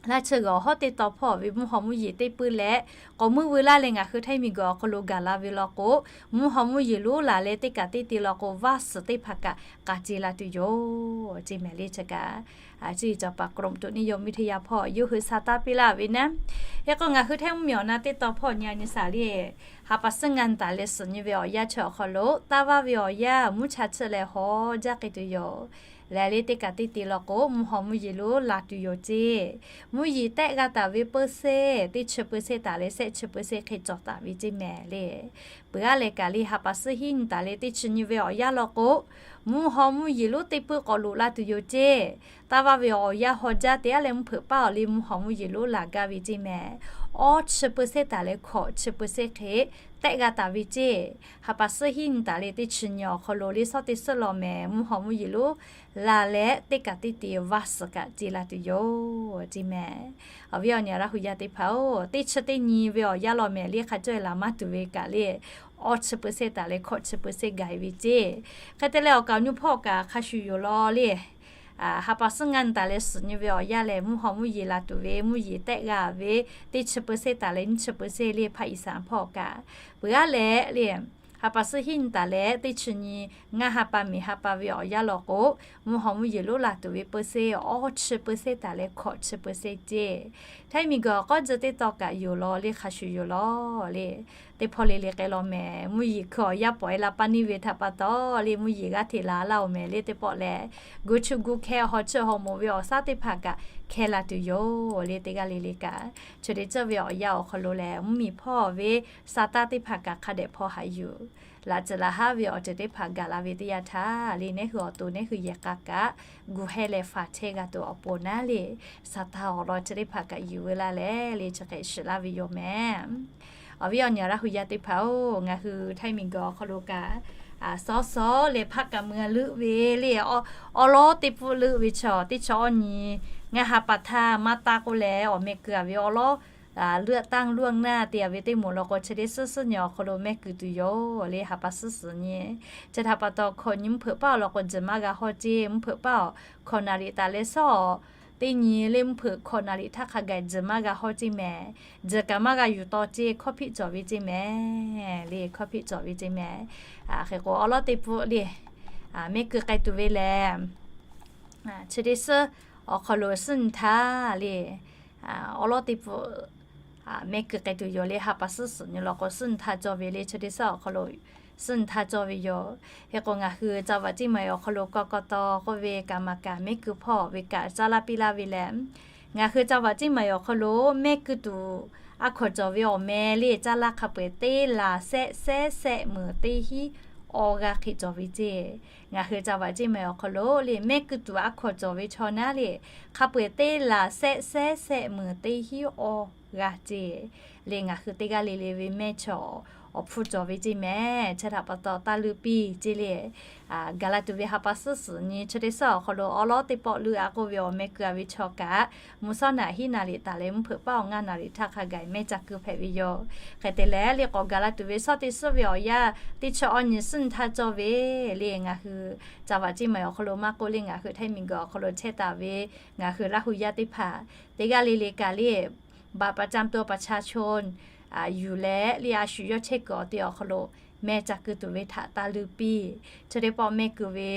Laˇ chi g'awˬ hawˉ teˇ taw hpawˇ ve mvuhˇ haw mvuhˇ yeˬ teˇ puiˉ leh, k'awꞈ meuˇ veu laˇ leh ngaˬ hui Htaiˇ miˬ guiˬ awˬ hk'aw lo gaˬ la ve law k'o, mvuhˇ haw mvuhˇ yeˬ lonˉ laˬ leh teˇ kaꞈ teˇ te law k'o, vaˇ suhˍ teˇ hpaˍ kaꞈ k'a ce la tuˬ yoˬ ceˇ mehˍ le. Chi kaꞈ cuˇ yiˍ cawˬ paˍ กรมอุตุนิยมวิทยา hpawˇ yawˇ hui sa taˇ piˇ laˇ ve naˉ. Hk'e k'o, ngaˬ hui Htaiˇ mvuhˇ miˬ awˬ na teˇ taw hpawˇ nyi a nyi saˍ le, ha pa suhˉ ngaˇ nyi taˍ leh suhˍ nyi ve awˬ yanˇ chi awˬ hk'aw lo, taˇ vaˇ ve awˬ yanˇ mvuhˇ cha chiˆ leh haw jaˇ k'ai tuˬ yoˬ. Lehˬ le, teˇ kaꞈ teˇ te law k'o, mvuhˇ haw mvuhˇ yeˬ lonˉ laˬ tuˬ yoˬ ceˇ. Mvuhˇ yeˬ tehˆ g'a taˍ ve เปอร์เซ็นต์ teˇ chi เปอร์เซ็นต์ taˍ leh shehˆ chi เปอร์เซ็นต์ hk'e cawˬ taˍ ve ceˇ mehˍ le. Peuˬ aˉ leh kaꞈ le, ha pa suhˉ hiˉ nyi taˍ leh teˇ chi nyi ve awˬ yanˇ law k'o, mvuhˇ haw mvuhˇ yeˬ lonˉ teˇ puiˉ k'awꞈ loꞈ la tuˬ yoˬ ceˇ. Taˇ vaˇ ve awˬ yanˇ haw jaˇ te aˉ leh mvuhˇ hpeuꞈ paˉ awˬ le mvuhˇ haw mvuhˇ yeˬ lonˉ laˬ gaˇ ve ceˇ mehˍ. Awˇ chi เปอร์เซ็นต์ taˍ leh hkawꞈ chi เปอร์เซ็นต์ hk'e tehˆ g'a taˍ ve ceˇ. Ha pa suhˉ hiˉ nyi taˍ leh teˇ chi nyi awˬ hk'aw lo le, suhˉ teˇ suhˉ law mehˍ, mvuhˇ haw mvuhˇ yeˬ lonˉ laˬ leh teˇ kaꞈ teˇ te vaˇ suhˍ kaꞈ ce la tuˬ yoˬ ceˇ mehˍ. Awˬ viˉ awˬ nyi Laˇ hu yaˇ teˇ hpaˍ-oˬ, teˇ chi teˇ nyi ve awˬ yanˇ law mehˍ le, hk'a cawˇ e laˬ maˇ tuˬ ve kaꞈ le, awˇ chi เปอร์เซ็นต์ taˍ leh hkawꞈ chi เปอร์เซ็นต์ gaˬ e ve ceˇ. Hk'e te leh awˬ kaˍ awˬ nu hpawˇ kaꞈ hk'a shuˍ yoˬ law le. Ha pa suhˉ ngaˇ nyi taˍ leh suhˍ nyi ve awˬ yanˇ lehˬ, mvuhˇ haw mvuhˇ yeˬ laˬ tuˬ ve, mvuhˇ yeˬ tehˆ g'a ve teˇ chi เปอร์เซ็นต์ taˍ leh nyiˇ chi เปอร์เซ็นต์ le, ภาคอีสาน hpawˇ kaꞈ. Peuˬ aˉ leh le, ha pa suhˉ hiˉ nyi taˍ leh teˇ chi nyi ngaˇ ha pa miˬ ha pa ve awˬ yanˇ law k'o, mvuhˇ hawˬ mvuhˇ yeˬ lonˉ la tuˬ ve เปอร์เซ็นต์ awˇ chi เปอร์เซ็นต์ taˍ leh hkawꞈ chi เปอร์เซ็นต์ ceˇ. Htaiˇ miˬguiˬ awˬ k'awˇ tcuh teˇ taw kaꞈ yoˬ law le, hk'a shuˍ yoˬ law le. Teˇ hpawˇ le le k'ai law mehˍ, mvuhˇ yeˬ hkui awˬ yanˇ pawꞈ e la paˇ neˇ ve htaꞈ pa taw le, mvuhˇ yeˬ g'aˇ hteꞈ la laˇ oˬ mehˍ le. Teˇ pawˆ lehˬ, gu chu gu hkeh haw chi haw moˍ ve awˬ shaˉ teˇ hpaˍ kaꞈ hkeh la tuˬ yoˬ le. Teˇ g'aˇ le le kaꞈ, chi teˇ ceuˬ ve awˬ yanˇ awˬ hk'aw lo lehˬ, mvuhˇmiˬ hpawˇ ve sa taˇ teˇ hpaˍ kaꞈ hk'a dehꞈ hpaw haꞈ yuˬ. Laꞈ ceuˬ laꞈ haˉ ve awˬ ceuˬ teˇ hpaˍ gaˬ la ve teˇ yanˇ htaˇ le, neˇ hui awˬ to neˇ hui yehˬ k'a kaꞈ gu heh leh faˍ chehˇ g'a tuˬ awˬ pon naˉ le, sa taˇ awˬ lawn chi teˇ hpaˍ kaꞈ yuˬ veu laˇ leh le, chi hk'e shiˍ laˇ ve yoˬ mehˍ. Awˬ viˉ awˬ nyi Laˇ hu yaˇ teˇ hpaˍ-oˬ, ngaˬ hui Htaiˇ miˬguiˬ awˬ hk'aw lo kaꞈ, sawˉ sawˉ leh hpaˆ kaꞈ mui a leuˆ ve le, awˉ lawˉ teˇ pfuhˆ leuˆ ve chaw teˇ chaw awˇ nyi ngaˇ ha pa htaˇ maˇ taˇ k'oˆ leh, awˬ meh keu a ve awˉ lawˉ เลือกตั้งล่วงหน้า te a ve teˇ moˍ law k'o, chi teˇ suhˉ suhˉ nyi awˬ hk'aw lo mehˆ keu tuˬ yoˬ le, ha pa suhˉ suhˉ nyi. Chi htaꞈ pa taw hkawꞈ nyi mvuhˇ hpeuꞈ paˇ awˬ lawn k'o, tzuhˬ maˇ g'a hawˇ ceˇ. Mvuhˇ hpeuꞈ paˇ awˬ hkawꞈ naˍ riˍ taˍ leh sawˉ awˬ teˇ nyi le, mvuhˇ hpeuꞈ hkawꞈ naˍ riˍ htaˇ hk'a gaˬ tzuhˬ maˇ g'a hawˇ ceˇ mehˍ. Tzuhˬ kaꞈ maˇ g'a yuˬ taw ceˇ, hkawˇ hpiˆ cawˬ ve ceˇ mehˍ le, hkawˇ hpiˆ cawˬ ve ceˇ mehˍ. Hk'e k'o, awˉ lawˉ teˇ pfuhˆ le, mehˆ keu k'ai tuˬ ve lehˬ, chi teˇ suhˉ awˬ hk'aw lo suhˉ nyi htaˇ le, awˉ lawˉ teˇ pfuhˆ mehˆ keu k'ai tuˬ yoˬ le, ha pa suhˉ suhˉ nyi law k'o, suhˉ nyi htaˇ cawˬ ve le, chi teˇ suhˉ awˬ hk'aw lo suhˉ nyi htaˇ cawˬ ve yoˬ. Hk'e k'o, ngaˬ hui จังหวัดเชียงใหม่ awˬ hk'aw lo กกต k'oˆ ve กรรมการ mehˆ keu hpawˇ ve kaꞈ caˇ laˇ piˇ laˇ ve lehˬ, ngaˬ hui จังหวัดเชียงใหม่ awˬ hk'aw lo mehˆ keu tuˬ a hkawꞈ cawˬ ve awˬ meh le, caˇ laˇ hk'a peu-eˬ teˇ laˬ sehˆ sehˉ sehˆ meunˍ teˇ hinˉ awˬ g'aˇ hk'e cawˬ ve ceˇ. Ngaˬ hui จังหวัดเชียงใหม่ awˬ hk'aw lo le, mehˆ keu tuˬ a hkawꞈ cawˬ ve chaw naˉ le, hk'a peu-eˬ teˇ laˬ sehˆ sehˉ sehˆ meunˍ teˇ hinˉ awˬ g'aˇ ceˇ. Le ngaˬ hui teˇ g'aˇ le le ve mehˆ chaw awˬ hpfuhˇ cawˬ ve ceˇ mehˍ. Chi htaꞈ pa taw taˇ leuˆ piˇ ceˇ le. Gaˬ la tuˬ ve ha pa suhˉ suhˉ nyi chi teˇ suhˉ awˬ hk'aw lo awˉ lawˉ teˇ pawˆ leuˆ a k'oˆ ve awˬ meh keu a ve chaw kaꞈ, mvuhˇ suhˉ naˍ hiˉ naˍ riˍ taˍ leh mvuhˇ hpeuꞈ paˇ awˬ ngaˇ naˍ riˍ htaˇ hk'a gaˬ mehˆ ca keu hpehꞈ ve yoˬ. Hk'e te leh le k'awꞈ gaˬ la tuˬ ve sawˉ teˇ suhˉ ve awˬ yanˇ teˇ chi awˇ nyi suhˉ nyi htaˇ cawˬ ve le, ngaˬ hui จังหวัดเชียงใหม่ awˬ hk'aw lo maˇ k'oˆ le, ngaˬ hui Htaiˇ miˬguiˬ awˬ hk'aw lo chehˇ taˍ ve ngaˬ hui Laˇ hu yaˇ teˇ hpaˍ teˇ g'aˇ le le kaꞈ le บัตรประจำตัวประชาชน yuˬ leh le a shu yawˇ chehˇ kuiˬ awˬ te awˬ hk'aw lo mehˆ ca keu tuˬ ve htaꞈ taˇ leuˆ piˇ. Chi teˇ pawˆ mehˆ keu ve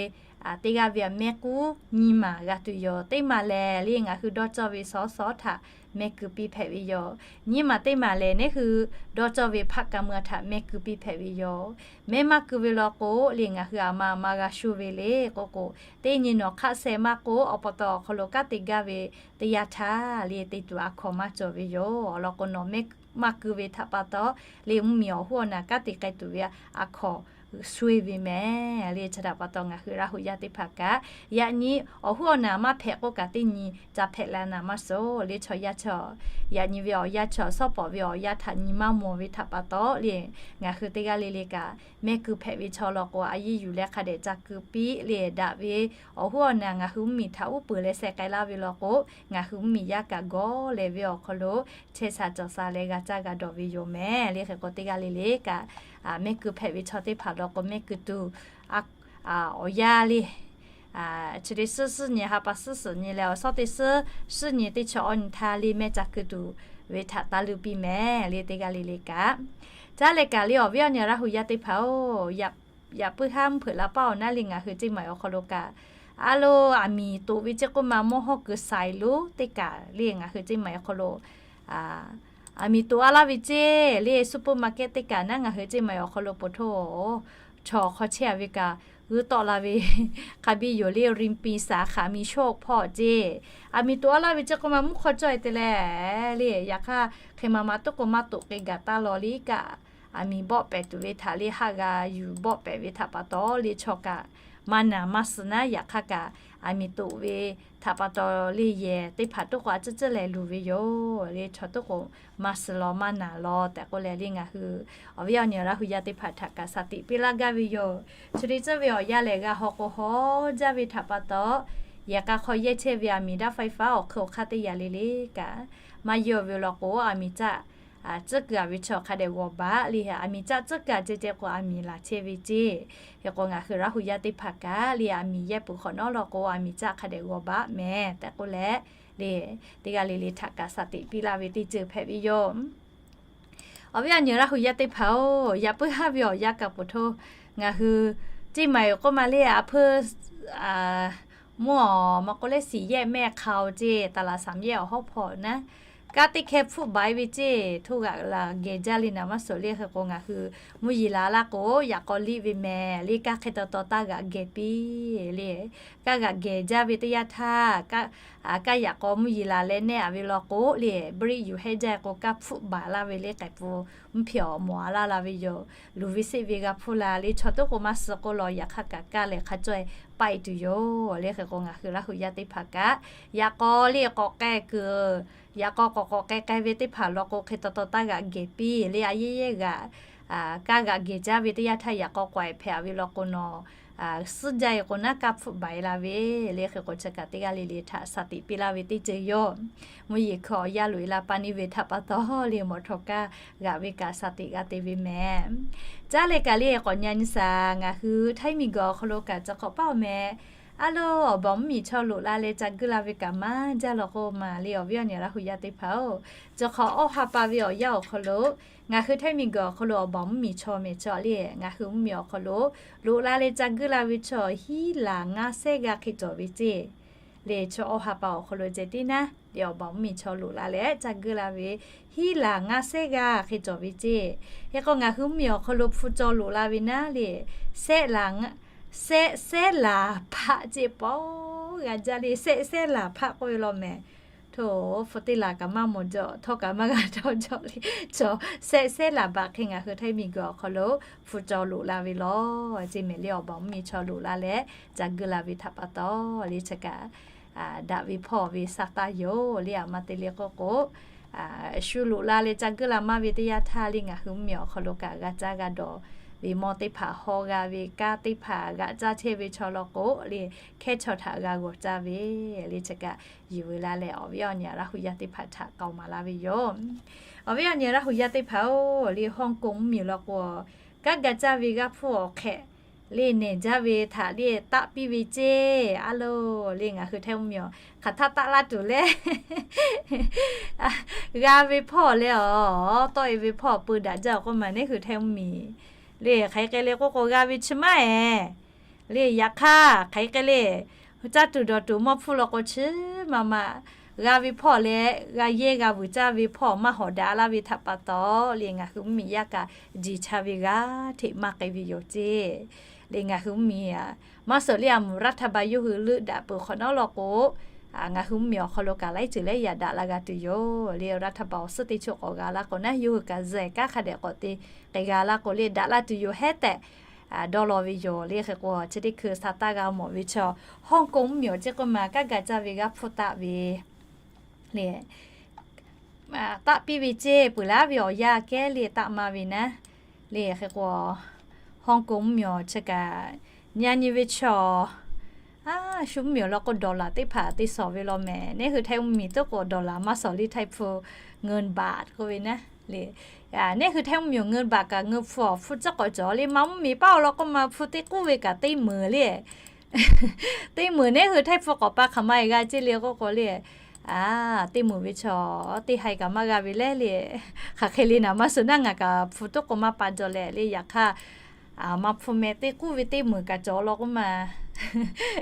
teˇ g'aˇ ve a mehˆ k'uˉ nyiˇ maˬ g'a tuˬ yoˬ. Teˇ maˬ lehˬ le ngaˬ hui dawˇ cawˇ ve sawˉ sawˉ htaꞈ mehˆ keu piˇ hpehꞈ ve yoˬ. Nyiˇ maˬ teˇ maˬ lehˬ neˇ hui dawˇ cawˇ ve hpaˆ kaꞈ mui a htaꞈ mehˆ keu piˇ hpehꞈ ve yoˬ. Mehˆ maˇ keu ve law k'o le ngaˬ hui a ma a ma g'a shuˇ ve le k'oˆ k'o, teˇ nyi nawˬ hk'aˆ seh maˇ k'oˆ, awˬ pa taw awˬ hk'aw lo kanˉ te gaˇ ve teˇ yanˇ htaˇ le te tuˬ a hkawꞈ maˇ cawˬ ve yoˬ. Awˬ lawn k'o nawˬ mehˆ maˇ keu ve htaꞈ pa taw le mvuhˇmiˬ awˬ hoˉ awˬ naˬ kanˉ te k'ai tuˬ ve a hkawꞈ shu e ve mehˍ le. Chi htaꞈ pa taw ngaˬ hui Laˇ hu yaˇ teˇ hpaˍ kaꞈ yaꞈ nyi awˬ hoˉ awˬ naˬ maˇ hpehꞈ k'oˆ kaꞈ teˇ nyi ca hpehꞈ la naˍ maˇ suhˍ le chaw yaˇ chaw. Yaꞈ nyi ve awˬ yanˇ chaw sawˉ pawˍ ve awˬ yanˇ htaꞈ nyi maˇ mawˬ ve htaꞈ pa taw le ngaˬ hui teˇ g'aˇ le le kaꞈ mehˆ keu hpehꞈ ve chaw law k'o a yiˇ yuˬ leh hk'a dehꞈ ca keu piˇ le daꞈ ve awˬ hoˉ awˬ naˬ ngaˬ hui mvuhˇmiˬ htaꞈ uˉ peunˍ leh seh k'ai laˇ ve law k'o, ngaˬ hui mvuhˇmiˬ yaˇ kaꞈ gawˇ leh ve awˬ hk'aw lo chehˇ sha cawˬ sha leh g'a caˇ g'a dawˬ ve yoˬ mehˍ le. Hk'e k'o teˇ g'aˇ le le kaꞈ mehˆ keu hpehꞈ ve chaw teˇ hpaˍ law k'o mehˆ keu tuˬ awˬ yanˇ le chi teˇ suhˉ suhˉ nyi ha pa suhˉ suhˉ nyi leh awˬ shawˉ teˇ suhˉ suhˉ nyi teˇ chi awˇ nyi htaˇ le mehˆ ca keu tuˬ ve htaꞈ taˇ leuˆ piˇ mehˍ le teˇ g'aˇ le le kaꞈ. Caˇ leh kaꞈ le awˬ viˉ awˬ nyi Laˇ hu yaˇ teˇ hpaˍ-oˬ, yaꞈ puiˉ haˉ mvuhˇ hpeuꞈ la paˇ awˬ naˉ le ngaˬ hui ceˇ maˬ awˬ hk'aw lo kaꞈ a lo aˬ miˍ toꞈ ve ceˇ k'oˆ ma mawˇ hawˇ kuiˬ saiˍ lonˉ teˇ kaꞈ le ngaˬ hui ceˇ maˬ awˬ hk'aw lo aˬ miˍ toꞈ a laˇ ve ceˇ le supermarket teˇ kaꞈ naˉ ngaˬ hui ceˇ maˬ awˬ hk'aw lo poˬ htoˇ chaw hk'aw chehˇ a ve kaꞈ g'uiˇ tawˆ la ve hk'a biˇ yoˬ le. ริมปี สาขา มีโชค hpawˇ ceˇ aˬ miˍ toꞈ a laˇ ve ceˇ k'oˆ ma mvuhˇ hk'aw cawˇ e te leh le yaꞈ hk'aˇ hk'e ma ma tuˉ k'o maˇ toꞈ k'ai gaˬ taˇ law le kaꞈ aˬ miˍ bawˆ pehˍ tuˬ ve htaꞈ le haˆ g'a yuˬ bawˆ pehˍ ve htaꞈ pa taw le chaw kaꞈ maˇ naˍ maˇ suh naˉ yaꞈ hk'aˇ kaꞈ aˬ miˍ toꞈ ve htaꞈ pa taw le yehˬ teˇ hpaˍ tuˉ k'o a ciˉ ciˉ leh luˬ ve yoˬ le chaw tuˉ k'o maˇ suh law maˇ naˍ law tehꞈ k'oˆ leh le ngaˬ hui awˬ viˉ awˬ nyi Laˇ hu yaˇ teˇ hpaˍ htaꞈ kaꞈ shaˍ tiꞈ piˇ laˇ gaˇ ve yoˬ. Chi teˇ ceuˬ ve awˬ yanˇ lehˬ g'a haw k'o haw jaˇ ve htaꞈ pa taw yehˬ k'a hk'aw yehˇ chehˇ ve aˬ miˍ daꞈ ไฟฟ้า awˬ hk'e awˬ hk'aˇ teˇ yaꞈ le le kaꞈ maˇ yehˇ ve law k'o aˬ miˍ caˆ tcuhˉ keu a ve chaw hk'a dehꞈ g'awˬ baˆ le aˬ miˍ caˆ tcuhˉ keu a ceh ceh k'o aˬ miˍ laˬ chehˇ ve ceˇ. Hk'e k'o ngaˬ hui Laˇ hu yaˇ teˇ hpaˍ kaꞈ le aˬ miˍ yehˇ peuˬ hk'awꞈ nawˉ law k'o aˬ miˍ caˆ hk'a dehꞈ g'awˬ baˆ mehˍ tehꞈ k'oˆ leh le teˇ g'aˇ le le htaꞈ kaꞈ shaˍ tiꞈ piˇ laˇ ve teˇ ceuˬ hpehꞈ ve yoˬ. Awˬ viˉ awˬ nyi Laˇ hu yaˇ teˇ hpaˍ-oˬ, yaꞈ puiˉ haˉ ve awˬ yanˇ kaꞈ poˬ htoˇ, ngaˬ hui ceˇ maˬ yoˬ k'oˆ ma le, a hpeuˇ mvuhˇ awˬ ma k'oˆ leh siˍ yehˆ mehˆ hk'a-oˬ ceˇ, taˍ laˬ saˍ yehˆ awˬ hawˉ hpawˇ naˉ, kaˇ teˇ hkeh hpfuhˆ baˬ-e ve ceˇ, htoˇ g'aꞈ laˬ gehˬ jaˇ le naˍ maˇ suhˍ le. Hk'e k'o ngaˬ hui mvuhˇ yeˬ la laˇ k'o, yaꞈ k'aw liˇ ve mehˍ le, kaˇ hk'e taw taw taˇ g'aꞈ gehˬ piˇ le. Kaˇ g'aꞈ gehˬ jaˇ ve teˇ yanˇ htaˇ, kaˇ yaꞈ k'aw mvuhˇ yeˬ la leh nehˆ-a ve law k'o le, briˆ yuˬ hehˆ jaˇ k'o, kaˇ hpfuhˆ baˬ laˇ ve le, k'ehˬ pfuhˇ mvuhˇ hpehꞈ awˬ mawˬ a laˇ la ve yoˬ. Luˬ ve seˆ ve g'a hpfuhˆ la le, chaw toˉ k'o maˇ suh k'oˆ law, yaꞈ hk'aˇ kaꞈ kaˇ lehˬ hk'a cawˇ-e paˆ-e tuˬ yoˬ le. Hk'e k'o ngaˬ hui Laˇ hu yaˇ teˇ hpaˍ kaꞈ, yaꞈ k'aw le k'awꞈ k'ai kuiˬ, yaꞈ k'aw k'awꞈ k'awꞈ k'ai k'ai ve teˇ hpaˍ law k'o, hk'e taw taw taˇ g'aꞈ gehˬ piˇ le. A yehˉ yehˉ g'aꞈ kaˇ g'aꞈ gehˬ jaˇ ve teˇ yanˇ htaˇ yaꞈ k'aw k'awꞈ-e hpehꞈ-a ve law k'o nawˬ, suhˉ jaˇ-e k'o naˉ kaˇ hpfuhˆ baˬ-e la ve le. Hk'e k'o chi kaꞈ teˇ g'aˇ le le htaꞈ shaˍ tiꞈ piˇ laˇ ve teˇ ceuˬ yoˬ. Mvuhˇ yeˬ hkui awˬ yaˇ loꞈ-e la pa niˇ ve htaꞈ pa taw le, mawˬ htaw kaˇ g'aꞈ ve kaꞈ shaˍ tiꞈ g'a te ve mehˍ. Caˉ leh kaꞈ le k'awꞈ nyi nyi shaˍ, ngaˬ hui Htaiˇ miˬguiˬ awˬ hk'aw lo kaꞈ cawˬ hk'awꞈ paˇ awˬ meh, a loˬ, awˬ baˬ mvuhˇ miˬ chaw loꞈ la leh ca guˇ la ve kaꞈ maˇ jaˇ law k'o maˬ le. Awˬ viˉ awˬ nyi Laˇ hu yaˇ teˇ hpaˍ-oˬ, cawˬ hk'awꞈ awˇ ha pa ve awˬ yanˇ awˬ hk'aw lo ngaˬ hui Htaiˇ miˬguiˬ awˬ hk'aw lo awˬ baˬ mvuhˇ miˬ chaw mehˍ chaw le, ngaˬ hui mvuhˇ miˬ awˬ hk'aw lo loꞈ la leh ca guˇ la ve chaw hiˉ laˬ ngaˇ sehˉ g'aˇ hk'e cawˬ ve ceˇ. Le chaw awˇ ha pa awˬ hk'aw lo ceh tiˉ naˉ le, awˬ baˬ mvuhˇ miˬ chaw loꞈ la leh ca guˇ la ve hiˉ laˬ ngaˇ sehˉ g'aˇ hk'e cawˬ ve ceˇ. Hk'e k'o ngaˬ hui mvuhˇ miˬ awˬ hk'aw lo hpu caw loꞈ la ve naˉ le, sehˆ laˬ, sehˆ sehˉ laˬ hpaˆ ceˇ pawˆ g'a jaˇ le. Sehˆ sehˉ laˬ hpaˆ k'oˆ ve law mehˍ. Hto, hpu teˇ laˬ kaꞈ maˇ mawˬ jaw, htawˇ kaꞈ maˇ g'a htawˇ jaw le. Chaw sehˆ sehˉ laˬ baꞈ hk'e ngaˬ hui Htaiˇ miˬguiˬ awˬ hk'aw lo hpu caw loꞈ la ve law ceˇ mehˍ le. Awˬ baˬ mvuhˇ miˬ chaw loꞈ la leh ca guˇ la ve htaꞈ pa taw le, chi kaꞈ daꞈ ve hpawˇ ve sa taˇ yoˬ le. A ma te le k'oˆ k'o, shu loꞈ la leh ca guˇ la maˇ ve teˇ yanˇ htaˇ le, ngaˬ hui mvuhˇ miˬ awˬ hk'aw lo kaꞈ g'a caˇ g'a dawˬ ve mawˇ teˇ hpaˍ haw g'a ve, kaˇ teˇ hpaˍ g'aꞈ caˇ chehˇ ve chaw law k'o le, hkehˉ chaw htaꞈ g'a g'awˬ caˇ ve le. Chi kaꞈ yuˬ veu la leh awˬ viˉ awˬ nyi Laˇ hu yaˇ teˇ hpaˍ htaꞈ k'aoˍ maˍ laˇ ve yoˬ. Awˬ viˉ awˬ nyi Laˇ hu yaˇ teˇ hpaˍ-oˬ, le Hawˇ koˍ mvuhˇ miˬ law k'o, kanˉ ga caˇ ve g'aˇ hpfuhˇ awˬ hk'ehꞈ le nehˬ jaˇ ve htaꞈ le taˆ piˇ ve ceˇ. A loˬ le, ngaˬ hui Htaiˇ mvuhˇ miˬ awˬ hk'aˬ htaˇ taˆ laˇ tuˬ le, g'a ve hpawˇ leh awˬ tawˆ-e ve hpawˇ peu daꞈ jaˇ-oˬ k'oˆ maˬ, neˇ hui Htaiˇ mvuhˇ miˬ le hk'aˬ hk'e le k'oˆ k'o g'a ve chi maˇ-eˬ le. Yaꞈ hk'aˇ hk'aˬ hk'e le, caˇ tuˬ dawˬ tuˬ mawˇ hpfuhˇ law k'o chi maˇ maˇ g'a ve hpawˇ leh g'a yehˇ g'a vuiˬ caˇ ve hpawˇ maˇ hawˍ daꞈ laˇ ve htaꞈ pa taw le, ngaˬ hui mvuhˇ miˬ yaˇ kaꞈ jeˬ cha ve g'aˇ hteꞈ maˇ k'ai ve yoˬ ceˇ. Le ngaˬ hui mvuhˇ miˬ a, maˇ suhˍ le a mvuhˬ รัฐบาล yawˇ hui leuˆ daꞈ peuˬ hk'awꞈ nawˉ law k'o, ngaˬ hui mvuhˇ miˬ awˬ hk'aw lo kaꞈ laiˉ ceuˬ leh yaꞈ daꞈ la g'a tuˬ yoˬ. Le รัฐบาล awˬ suhˉ teˇ chaw k'awꞈ g'a laˇ k'o naˉ, yawˇ hui kaꞈ zuhꞈ kaˉ hk'a dehꞈ k'awꞈ te k'ai g'a laˇ k'o le, daꞈ laˇ tuˬ yoˬ hehˉ tehꞈ dawˇ law ve yoˬ. Le hk'e k'o chi teˇ hkui sa taˇ g'a mawˬ ve chaw, Hawˇ koˍ mvuhˇ miˬ awˬ ceˇ k'oˆ ma kanˉ ga caˇ ve g'aˇ hpfuhˇ taˆ ve le, taˆ piˇ ve ceˇ peuˬ laˇ ve awˬ yanˇ kehˉ le taˆ maˇ ve naˉ. Le hk'e k'o, Hawˇ koˍ mvuhˇ miˬ awˬ chi kaꞈ nyi nyi ve chaw, a shu mvuhˇ miˬ awˬ lawn k'o dollar teˇ hpaˍ te shawˍ ve law mehˍ. Neˇ hui Htaiˇ mvuhˇ miˬ tuˉ k'o dollar maˇ shawˍ le, Htaiˇ hpu เงินบาท k'oˆ ve naˉ le. Neˇ hui Htaiˇ mvuhˇ miˬ awˬ เงินบาท kaꞈ เงิน hpu awˬ hpu tcuhˉ k'awꞈ cawˬ le. Maˇ mvuhˇ miˬ paˉ awˬ lawn k'oˆ ma hpu teˇ k'uˉ ve kaꞈ teˇ meunˍ le. Teˇ meunˍ neˇ hui Htaiˇ hpu k'awꞈ pa hk'aˬ ma e g'a ceˇ le k'oˆ k'o le, a teˇ meunˍ ve chaw teˇ haiˬ kaꞈ maˇ g'a ve leh le. Hk'aˬ hk'e le naˍ maˇ suhˍ naˉ, ngaˬ kaꞈ hpu tuˉ k'o maˇ pa jaw leh le. Yaꞈ hk'aˇ, maˇ hpu meh teˇ k'uˉ ve teˇ meunˍ kaꞈ cawˬ law k'oˆ ma.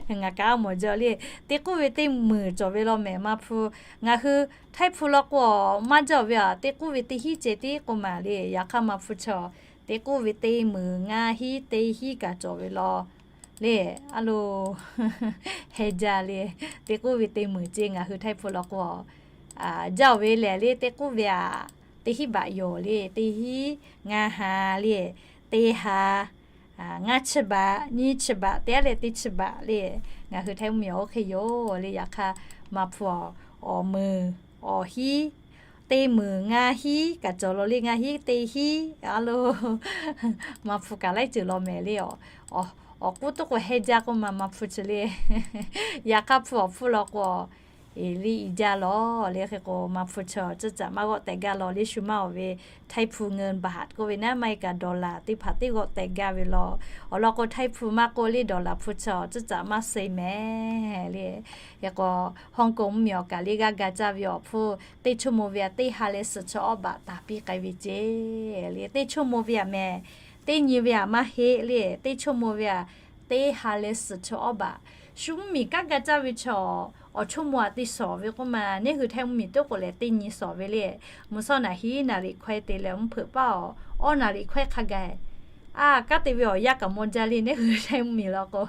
Ngaˬ kaꞈ a mawˬ jaw le, teˇ k'uˉ ve teˇ meunˍ cawˬ ve law mehˍ maˇ hpu. Ngaˬ hui Htaiˇ hpu law k'o maˇ jaw ve a, teˇ k'uˉ ve teˇ hinˉ ceh tiˉ k'oˆ ma le. Yaꞈ hk'aˇ maˇ hpu chaw teˇ k'uˉ ve teˇ meunˍ ngaˇ hinˉ teˇ hinˉ kaꞈ cawˬ ve law le. A lo, heh jaˇ le. Teˇ k'uˉ ve teˇ meunˍ ceˇ ngaˬ hui Htaiˇ hpu law k'o, jaˇ-oˬ ve lehˬ le, teˇ k'uˉ ve a, teˇ hinˉ baꞈ yoˬ le, teˇ hinˉ ngaˇ ha le, teˇ ha ngaˇ chi baꞈ, nyiˇ chi baꞈ, teˇ ha leh teˇ chi baꞈ le. Ngaˬ hui Htaiˇ mvuhˇ miˬ oˇ hk'e yoˬ le. Yaꞈ hk'aˇ maˇ hpu awˬ meunˍ awˬ hinˉ, teˇ meunˍ ngaˇ hinˉ kaꞈ cawˬ law le, ngaˇ hinˉ teˇ hinˉ a lo, maˇ hpu kaꞈ laiˉ ceuˬ law mehˍ le. Awˬ k'uˉ tuˉ k'o heh jaˇ k'oˆ ma maˇ hpu chi le. Yaꞈ hk'aˇ hpu awˬ hpfuhˇ law k'o, Eˬ, liˇ i jaˇ lawˬ le. Hk'e k'o, maˇ hpu chaw tcuhˉ caꞈ maˇ g'awˆ tehꞈ gaˇ lawˬ le, shu maˇ awˬ ve ไทย hpu เงินบาท k'oˆ ve naˉ, maˇ heˆ kaꞈ ดอลลาร์ teˇ hpaˍ teˇ g'awˆ tehꞈ gaˇ ve lawˬ. Awˬ lawn k'o, ไทย hpu maˇ k'oˆ le, ดอลลาร์ hpu chaw tcuhˉ caꞈ maˇ suh mehˍ le. Hk'e k'o, Hong Kong mvuhˇmiˬ awˬ kaꞈ liˇ g'aˇ ga caˇ ve awˬ hpfuhˇ teˇ chuˇ mo ve aꞈ teˇ ha leh suhˍ chi awˇ baꞈ taˍ piˇ k'ai ve ceˇ le. Teˇ chuˇ mo ve aꞈ mehˍ, teˇ nyi ve aꞈ maˇ heˆ le. Teˇ chuˇ mo ve aꞈ teˇ ha leh suhˍ chi awˇ baꞈ. Shu mvuhˇmiˬ kanˉ ga caˇ ve chaw, awˬ chuˇ mo aꞈ te shawˍ ve k'oˆ ma, neˇ hui ไทย mvuhˇmiˬ teˇ k'oˍ lehˬ teˇ nyi shawˍ ve le. Mvuhˇ shawˉ naˍ hiˉ naˍ riˍ hkawehˇ te leh mvuhˇ hpeuꞈ paˉ awˬ, awˇ naˍ riˍ hkawehˇ hk'a gaˬ. A, kanˉ te ve awˬ yanˇ kaꞈ maw jaˇ le, neˇ hui ไทย mvuhˇmiˬ law k'o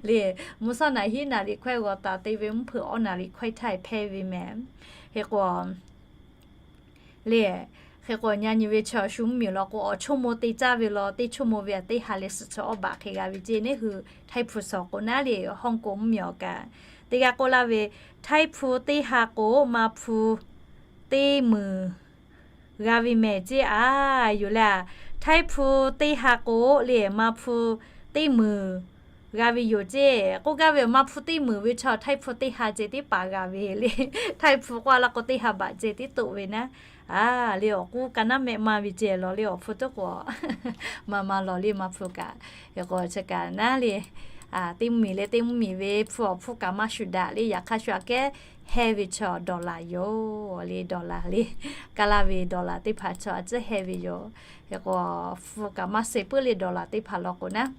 le, mvuhˇ shawˉ naˍ hiˉ naˍ riˍ hkawehˇ g'aw taˍ te ve mvuhˇ hpeuꞈ awˇ naˍ riˍ hkawehˇ htaˇ hpehˇ ve mehˍ. Hk'e k'o, le, hk'e k'o nyi nyi ve chaw shu mvuhˇmiˬ law k'o, awˬ chuˇ mo te caˇ ve law, teˇ chuˇ mo ve aꞈ teˇ ha leh suhˍ chi awˇ baꞈ hk'e g'a ve ceˇ. Neˇ hui ไทย hpu shawˍ k'o naˉ le, Hong Kong mvuhˇmiˬ awˬ kaꞈ teˇ g'aˇ k'oˆ laˇ ve, ไทย hpu teˇ ha k'o maˇ hpu teˇ meunˍ g'a ve mehˍ ceˇ a. Yoˬ le, ไทย hpu teˇ ha k'o le maˇ hpu teˇ meunˍ g'a ve yoˬ ceˇ. K'oˆ gaˇ ve, maˇ hpu teˇ meunˍ ve chaw ไทย hpu teˇ ha ceh teˇ paˍ g'a ve le. ไทย hpu k'oˆ laˇ k'o teˇ ha baꞈ ceh tiˉ toˆ ve naˉ. A, le awˬ k'uˉ ka naˉ mehˆ ma ve ceh law le, awˬ hpu teˇ k'o maˇ maˇ lawˬ le maˇ hpu kaꞈ. Hk'e k'o chi kaꞈ naˉ le, teˇ mvuhˇmiˬ leh teˇ mvuhˇmiˬ ve hpu awˬ hpfuhˇ kaꞈ maˇ shu daꞈ le. Yaꞈ hk'aˇ shu aꞈ kehˉ heh ve chaw ดอลลาร์ yoˬ le, ดอลลาร์ le. Kaˇ laˇ ve ดอลลาร์ teˇ hpaˍ chaw aꞈ tcuhˉ heh ve yoˬ. Hk'e k'o, hpu kaꞈ maˇ suh puiˉ le ดอลลาร์ teˇ hpaˍ law k'o naˉ.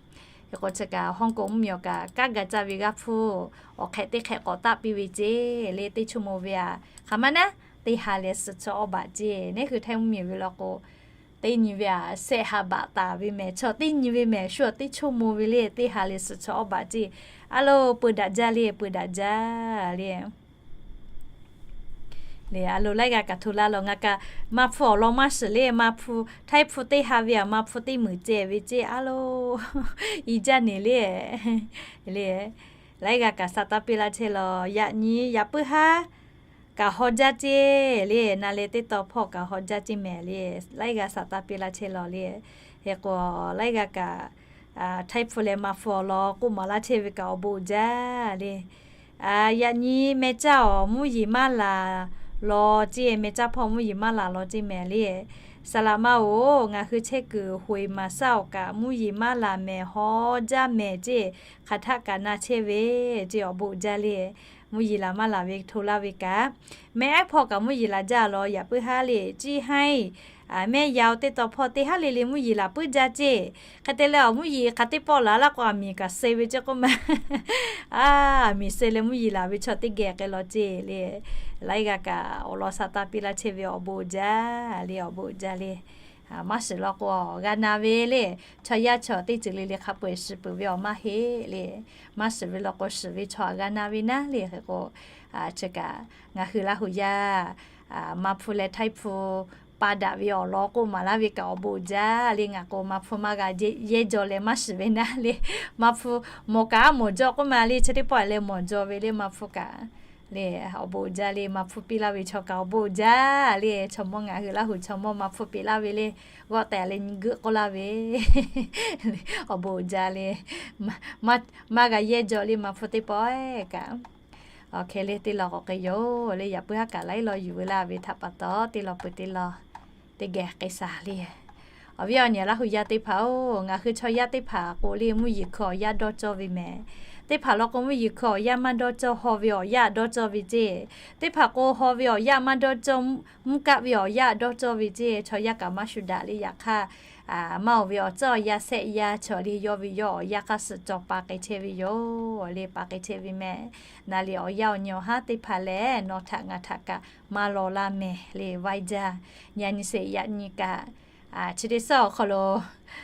Hk'e k'o chi kaꞈ Hong Kong mvuhˇmiˬ awˬ kaꞈ kanˉ ga caˇ ve g'aˇ hpfuhˇ awˬ hk'ehꞈ teˇ hk'ehꞈ k'awꞈ taˆ piˇ ve ceˇ le. Teˇ chuˇ mo ve aꞈ hk'aˬ ma naˉ, teˇ ha leh suhˍ chi awˇ baꞈ ceˇ. Neˇ hui ไทย mvuhˇmiˬ ve law k'o, teˇ nyi ve aꞈ shehˆ ha baꞈ taˍ ve mehˍ. Chaw teˇ nyi ve mehˍ, shu teˇ chuˇ mo ve le, teˇ ha leh suhˍ chi awˇ baꞈ ceˇ. A lo, peu daꞈ jaˇ le, peu daꞈ jaˇ le. Le, a lo, laiˉ g'a kaꞈ hto laˇ lawˬ. Ngaˬ kaꞈ maˇ hpu awˬ lawn maˇ shiˍ le, maˇ hpu, ไทย hpu teˇ ha ve aꞈ maˇ hpu teˇ meunˍ ceh ve ceˇ. A lo, i jaˇ neˬ le. Le, laiˉ g'a kaꞈ sa taˇ piˇ laˇ chehˇ lawˬ. Yaꞈ nyi yaꞈ puiˉ haˉ kaꞈ haw jaˇ ceˇ le. Na leh teˇ taw hpawˇ kaꞈ haw jaˇ ceˇ mehˍ le. Laiˉ g'a sa taˇ piˇ laˇ chehˇ lawˬ le. Hk'e k'o, laiˉ g'a kaꞈ ไทย hpu leh maˇ hpu awˬ lawn k'oˆ maˍ laˇ chehˇ ve kaꞈ awˬ bon uiˍ jaˇ le. Yaꞈ nyi meh caˇ awˬ mvuhˇ yeˬ maˇ laˬ law ceˇ, meh caˇ hpawˇ mvuhˇ yeˬ maˇ laˬ law ceˇ mehˍ le. Saˍ laꞈ ma-oˬ, ngaˬ hui chehˇ kuiˬ Huiˍ maˍ shaˉ awˬ kaꞈ mvuhˇ yeˬ maˇ laˬ mehˍ, haw jaˇ mehˍ ceˇ. Hk'aˬ htaˆ kaꞈ na chehˇ ve ceˇ, awˬ bon uiˍ jaˇ le. Mvuhˇ yeˬ laˬ maˇ laˬ ve hto laˇ ve kaꞈ, meh aiˉ hpawˇ kaꞈ mvuhˇ yeˬ laˬ jaˇ lawˬ. Yaꞈ puiˉ haˉ le, ciˇ haiˉ meh yaꞈ-oˬ teˇ taw hpawˇ teˇ haˉ le le mvuhˇ yeˬ laˬ puiˉ jaˇ ceˇ. Hk'e te leh awˬ mvuhˇ yeˬ hk'aˬ teˇ pawˆ laˬ laˇ k'o, aˬ miˍ kaꞈ suh ve ceˇ k'oˆ ma. Aˬ miˍ suh leh mvuhˇ yeˬ laˬ ve chaw teˇ geh k'ai law ceˇ le. Laiˉ g'a kaꞈ awˬ lawn sa taˇ piˇ laˇ chehˇ ve awˬ bon uiˍ jaˇ le, awˬ bon uiˍ jaˇ le. Maˇ shiˍ law k'o, g'a na ve le. Chaw yaˇ chaw teˇ ceuˬ le le hk'a peu-eˬ shiˍ peuˬ ve awˬ maˇ heˆ le. Maˇ shiˍ ve law k'o, shiˍ ve chaw g'a na ve naˉ le. Hk'e k'o, chi kaꞈ ngaˬ hui Laˇ huˍ yaˇ maˇ hpu leh ไทย hpu pa daꞈ ve awˬ lawn k'oˆ maˍ laˇ ve kaꞈ awˬ bon uiˍ jaˇ le. Ngaˬ k'o maˇ hpu maˇ g'a yehˇ jaw leh maˇ shiˍ ve naˉ le. Maˇ hpu mawˬ kaꞈ mawˬ jaw k'oˆ ma le, chi teˇ pawˆ leh mawˬ jaw ve le maˇ hpu kaꞈ le. Awˬ bon uiˍ jaˇ le, maˇ hpu piˇ laˇ ve chaw kaꞈ awˬ bon uiˍ jaˇ le. Chaw mawˇ ngaˬ hui Laˇ huˍ chaw mawˇ maˇ hpu piˇ laˇ ve le. G'awˆ tehꞈ leh nyi geuˆ k'oˆ laˇ ve awˬ bon uiˍ jaˇ le. Maˇ g'a yehˇ jaw le maˇ hpu teˇ pawˆ kaꞈ. Awˬ hk'e le teˇ law k'awꞈ k'ai yoˬ le. Yaꞈ puiˉ haˉ kaꞈ laiˉ law yuˬ ve laˇ ve htaꞈ pa taw, teˇ law peuˬ teˇ law teˇ geh k'ai shaˍ le. Awˬ viˉ awˬ nyi Laˇ huˍ yaˇ teˇ hpaˍ-oˬ, ngaˬ hui chaw yaˇ teˇ hpaˍ k'o le mvuhˇ yeˬ hkui awˬ yanˇ dawˇ cawˇ ve mehˍ. Teˇ hpaˍ law k'o mvuhˇ yeˬ hkui awˬ yanˇ maˇ dawˇ cawˇ, haw ve awˬ yanˇ dawˇ cawˇ ve ceˇ. Teˇ hpaˍ k'o haw ve awˬ yanˇ maˇ dawˇ cawˇ, mvuhˇ kaˆ ve awˬ yanˇ dawˇ cawˇ ve ceˇ. Chaw yaˇ kaꞈ maˇ shu daꞈ le. Yaꞈ hk'aˇ, maˇ oˬ ve awˬ tcuhˉ awˬ yaˇ shehˆ yaˇ chaw le yawˇ ve yawˇ awˬ yanˇ hk'aˇ suh cawˬ pa k'ai chehˇ ve yoˬ le, pa k'ai chehˇ ve mehˍ. Na le awˬ yanˇ awˬ nyi awˬ haˉ teˇ hpaˍ lehˬ, nawˬ htaꞈ ngaˬ htaꞈ kaꞈ maˇ law laˇ mehˍ le, vaiˇ jaˇ. Nyi a nyi sheˍ yaꞈ nyi kaꞈ, chi teˇ suhˉ awˬ hk'aw lo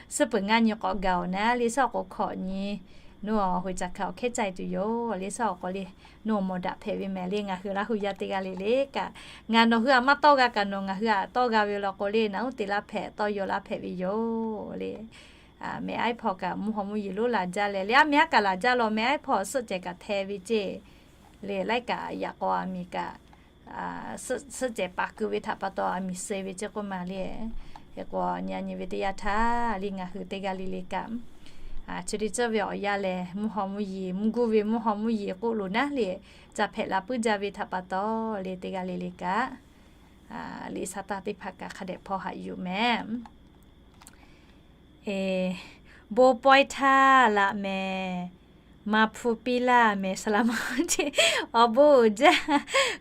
suhˉ peuˬ ngaˇ nyi k'awꞈ gaˬ-oˬ naˉ le, suhˉ awˬ k'o hkawꞈ nyi, nuˇ awˬ hui ca hk'aˬ awˬ hkehˉ caiˇ tuˬ yoˬ le, suhˉ awˬ k'o le, nuˇ awˬ mawˬ daꞈ hpehꞈ ve mehˍ le. Ngaˬ hui Laˇ huˍ yaˇ teˇ g'aˇ le le kaꞈ, ngaˬ nawˬ hui aꞈ maˇ tawˇ g'a kaꞈ nawˬ ngaˬ hui aꞈ tawˇ g'a ve law k'o le, naꞈ uˉ te laˇ hpehꞈ, tawˇ yaw laˇ hpehꞈ ve yoˬ le. Meh aiˉ hpawˇ kaꞈ mvuhˇ haw mvuhˇ yeˬ lonˉ laˬ jaˇ leh le, aˉ meh aˉ kaꞈ laˬ jaˇ law. Meh aiˉ hpawˇ suhˆ cehˬ kaꞈ hte ve ceˇ le, laiˉ kaꞈ yaꞈ k'aw aˬ miˍ kaꞈ suhˆ cehˬ paˍ keu ve htaꞈ pa taw aˬ miˍ suh ve ceˇ k'oˆ ma le. Hk'e k'o nyi a nyi ve teˇ yanˇ htaˇ le ngaˬ hui teˇ g'aˇ le le kaꞈ, Chi teˇ ceuˬ ve awˬ yanˇ lehˬ, mvuhˇ haw mvuhˇ yeˬ, mvuhˇ guˇ ve mvuhˇ haw mvuhˇ yeˬ k'oˆ loˬ naˉ le, ca hpehꞈ la puiˉ jaˇ ve htaꞈ pa taw le, teˇ g'aˇ le le kaꞈ, liꞈ sa taˇ teˇ hpaˍ kaꞈ hk'a dehꞈ hpaw haꞈ yuˬ mehˍ. Bon pawehˇ htaˇ laꞈ mehˍ, maˇ hpu piˇ laˇ mehˍ saˍ laꞈ ma ceˇ, awˬ bon uiˍ jaˇ.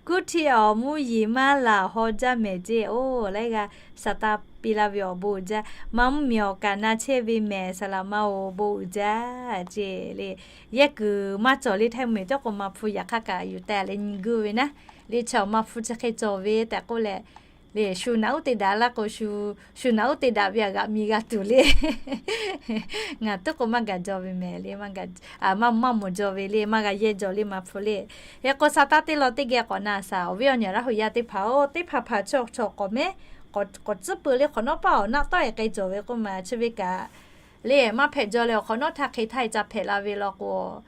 Kuˇ htiˇ awˬ mvuhˇ yeˬ maˇ laˬ haw jaˇ mehˍ ceˇ, oˇ laiˉ g'aˇ saˍ taˇ piˇ laˇ ve awˬ bon uiˍ jaˇ. Maˇ mvuhˇ miˬ awˬ kaꞈ na chehˇ ve mehˍ saˍ laꞈ ma oˬ, bon uiˍ jaˇ ceˇ le. Yehˇ kuiˬ maˇ cawˬ le, htaiˇ mvuhˇ miˬ cawˇ k'o maˇ hpu yaꞈ hk'aˇ kaꞈ yuˬ teh le nyi guˇ ve naˉ. Le chaw maˇ hpu chi hk'e cawˬ ve tehꞈ k'oˆ leh, le shu naꞈ uˉ te daꞈ laˇ k'o, shu naꞈ uˉ te daꞈ ve aꞈ g'aꞈ mi g'a tuˬ le. Ngaˬ tuˉ k'o maˇ gaˬ jaw ve mehˍ le, maˇ maˇ mawˬ jaw ve le, maˇ g'a yehˇ jaw le maˇ hpu le. Hk'e k'o, sa taˇ teˇ law teˇ geh k'awꞈ na shaˍ. Awˬ viˉ awˬ nyi Laˇ huˍ yaˇ teˇ hpaˍ-oˬ, teˇ hpaˍ hpaˍ chi chaw k'awꞈ mehˉ, k'awꞈ tcuhˉ peuˬ le, hk'awꞈ nawˉ paˇ awˬ naˆ tawˉ-e k'ai cawˬ ve k'oˆ ma chi ve kaꞈ, le maˇ hpehꞈ jaw leh awˬ hk'awꞈ nawˉ htaˇ hk'e htaˇ e ca hpehꞈ la ve law k'o,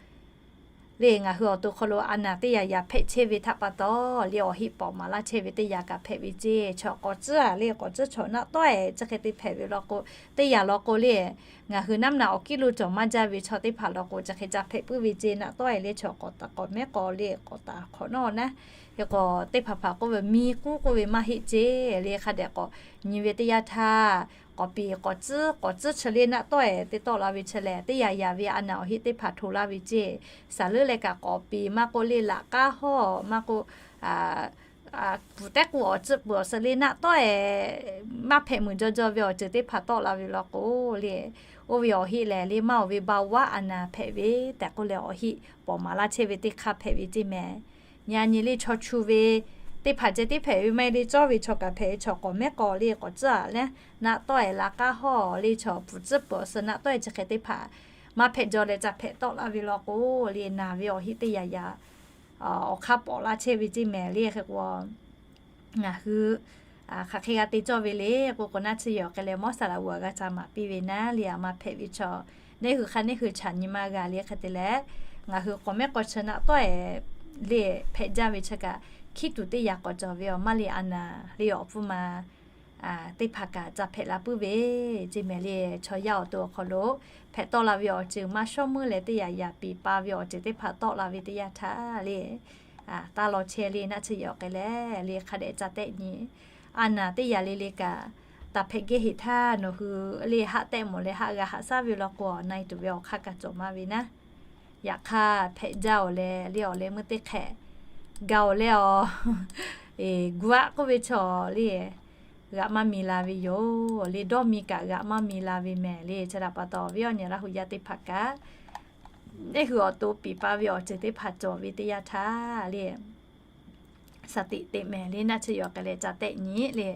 le ngaˬ hui awˬ to hk'aw lo a naˍ teˇ yanˇ yaꞈ hpehꞈ chehˇ ve htaꞈ pa taw, le awˬ heˆ pawꞈ maˍ laˇ chehˇ ve teˇ yanˇ kaꞈ hpehꞈ ve ceˇ. Chaw k'awꞈ tcuhˉ le, k'awꞈ tcuhˉ chaw naˆ tawˉ-e chi hk'e te hpehꞈ ve law k'o, teˇ yanˇ law k'o le, ngaˬ hui naˉ naꞈ awˬ kiˉ lo cawˬ maˇ jaˇ ve chaw teˇ hpaˍ law k'o, chi hk'e ca hpehꞈ puiˉ ve ceˇ. Naˆ tawˉ-e le chaw k'awꞈ taˍ k'awꞈ mehˉ k'aw le k'awꞈ taˍ hk'awꞈ nawˉ naˉ. Hk'e k'o, teˇ hpaˍ hpaˍ k'oˆ ve miˇ k'uˉ k'oˆ ve maˇ heˆ ceˇ le, hk'a dehꞈ k'awꞈ nyi ve teˇ yanˇ htaˇ, k'awꞈ piˍ k'awꞈ tcuhˉ k'awꞈ tcuhˉ chi le naˆ tawˉ-e te tawˆ la ve chi lehˬ, teˇ yanˇ yaꞈ ve a naˍ awˬ heˆ teˇ hpaˍ hto laˇ ve ceˇ. Saˍ leuˉ leh kaꞈ k'awꞈ piˍ maˇ k'oˆ le, laꞈ k'aˉ hawˇ maˇ k'oˆ, puˍ tehˉ k'o awˬ tcuhˆ peuˬ awˬ suhˍ le naˆ tawˉ-e maˇ hpehꞈ muiˬ jaw jaw ve awˬ ceuˬ teˇ hpaˍ tawˆ la ve law k'o le, oˇ ve awˬ heˆ lehˬ le maˇ oˬ ve ba vaˉ a naˍ hpehꞈ ve tehꞈ k'oˆ leh awˬ heˆ pawꞈ maˍ laˇ chehˇ ve teˇ hk'aˇ hpehꞈ ve ceˇ mehˍ. Nyi a nyi le chaw chu ve teˇ hpaˍ ceh tiˉ hpehꞈ ve maˇ heˆ le, cawˇ ve chaw kaꞈ hpehꞈ ve chaw k'awꞈ mehˉ k'aw le k'awꞈ tcuhˉ a le, naˆ tawˉ-e laꞈ k'aˉ hawˇ le chaw puˍ tcuhˉ peuˬ awˬ suhˍ naˆ tawˉ-e chi hk'e teˇ hpaˍ maˇ hpehꞈ jaw leh ca hpehꞈ tawˆ la ve law k'o le, naˍ ve awˬ heˆ teˇ yanˇ yaꞈ awˬ hk'aˇ pawꞈ laˇ chehˇ ve ceˇ mehˍ le. Hk'e k'o, ngaˬ hui hk'aˬ hk'e g'a te cawˇ ve le k'o, k'awꞈ naˆ tsuhˇ yehˬ awˬ hk'e leh mawˇ saˍ laꞈ g'uˬ a g'a ca maˍ piˇ ve naˉ le, a maˇ hpehꞈ ve chaw neˇ hui hk'a neˇ hui chaꞈ nyi maˇ g'a le. Hk'e te leh, ngaˬ hui k'awꞈ mehˉ k'aw chi naˆ tawˉ-e le hpehꞈ jaˇ ve chi kaꞈ, hkiˉ tuˬ teˇ yanˇ k'awꞈ cawˬ ve awˬ maˇ le a naˍ le awˬ pfuhˇ ma teˇ hpaˍ kaꞈ ca hpehꞈ la puiˉ ve ceˇ mehˍ le. Chaw yaˇ awˬ to awˬ hk'aw lo hpehꞈ tawˆ la ve awˬ ceuˬ maˇ shawˉ meuˇ leh teˇ yanˇ yaꞈ piˍ pa ve awˬ ceuˬ teˇ hpaˍ tawˆ la ve teˇ yanˇ htaˇ le, taˇ law chehˇ le naˆ tsuhˇ yehˬ awˬ hk'e leh le hk'a dehꞈ ca tehˆ nyi. A naˍ teˇ yanˇ le le kaꞈ, taˍ hpehꞈ geh heˍ htaˇ nawˬ hui le haˆ tehˆ mawˬ leh haˆ g'a haꞈ shaˉ ve law k'o, na e tuˬ ve awˬ hk'aˇ kaꞈ cawˬ maˇ ve naˉ. Yaꞈ hk'aˇ hpehꞈ jaˇ-oˬ leh le awˬ leh meuˇ teˇ hk'ehꞈ gaˬ-oˬ leh awˬ, gu aˆ k'oˆ ve chaw le g'aꞈ maˇ mi la ve yoˬ le, dawˇ mi kaꞈ g'aꞈ maˇ mi la ve mehˍ le. Chi htaꞈ pa taw awˬ viˉ awˬ nyi Laˇ huˍ yaˇ teˇ hpaˍ kaꞈ, neˇ hui awˬ to piˍ pa ve awˬ ceuˬ teˇ hpaˍ cawˬ ve teˇ yanˇ htaˇ le, shaˍ tiꞈ teꞈ mehˍ le naˆ tsuhˇ yehˬ awˬ hk'e leh ca tehˆ nyi le.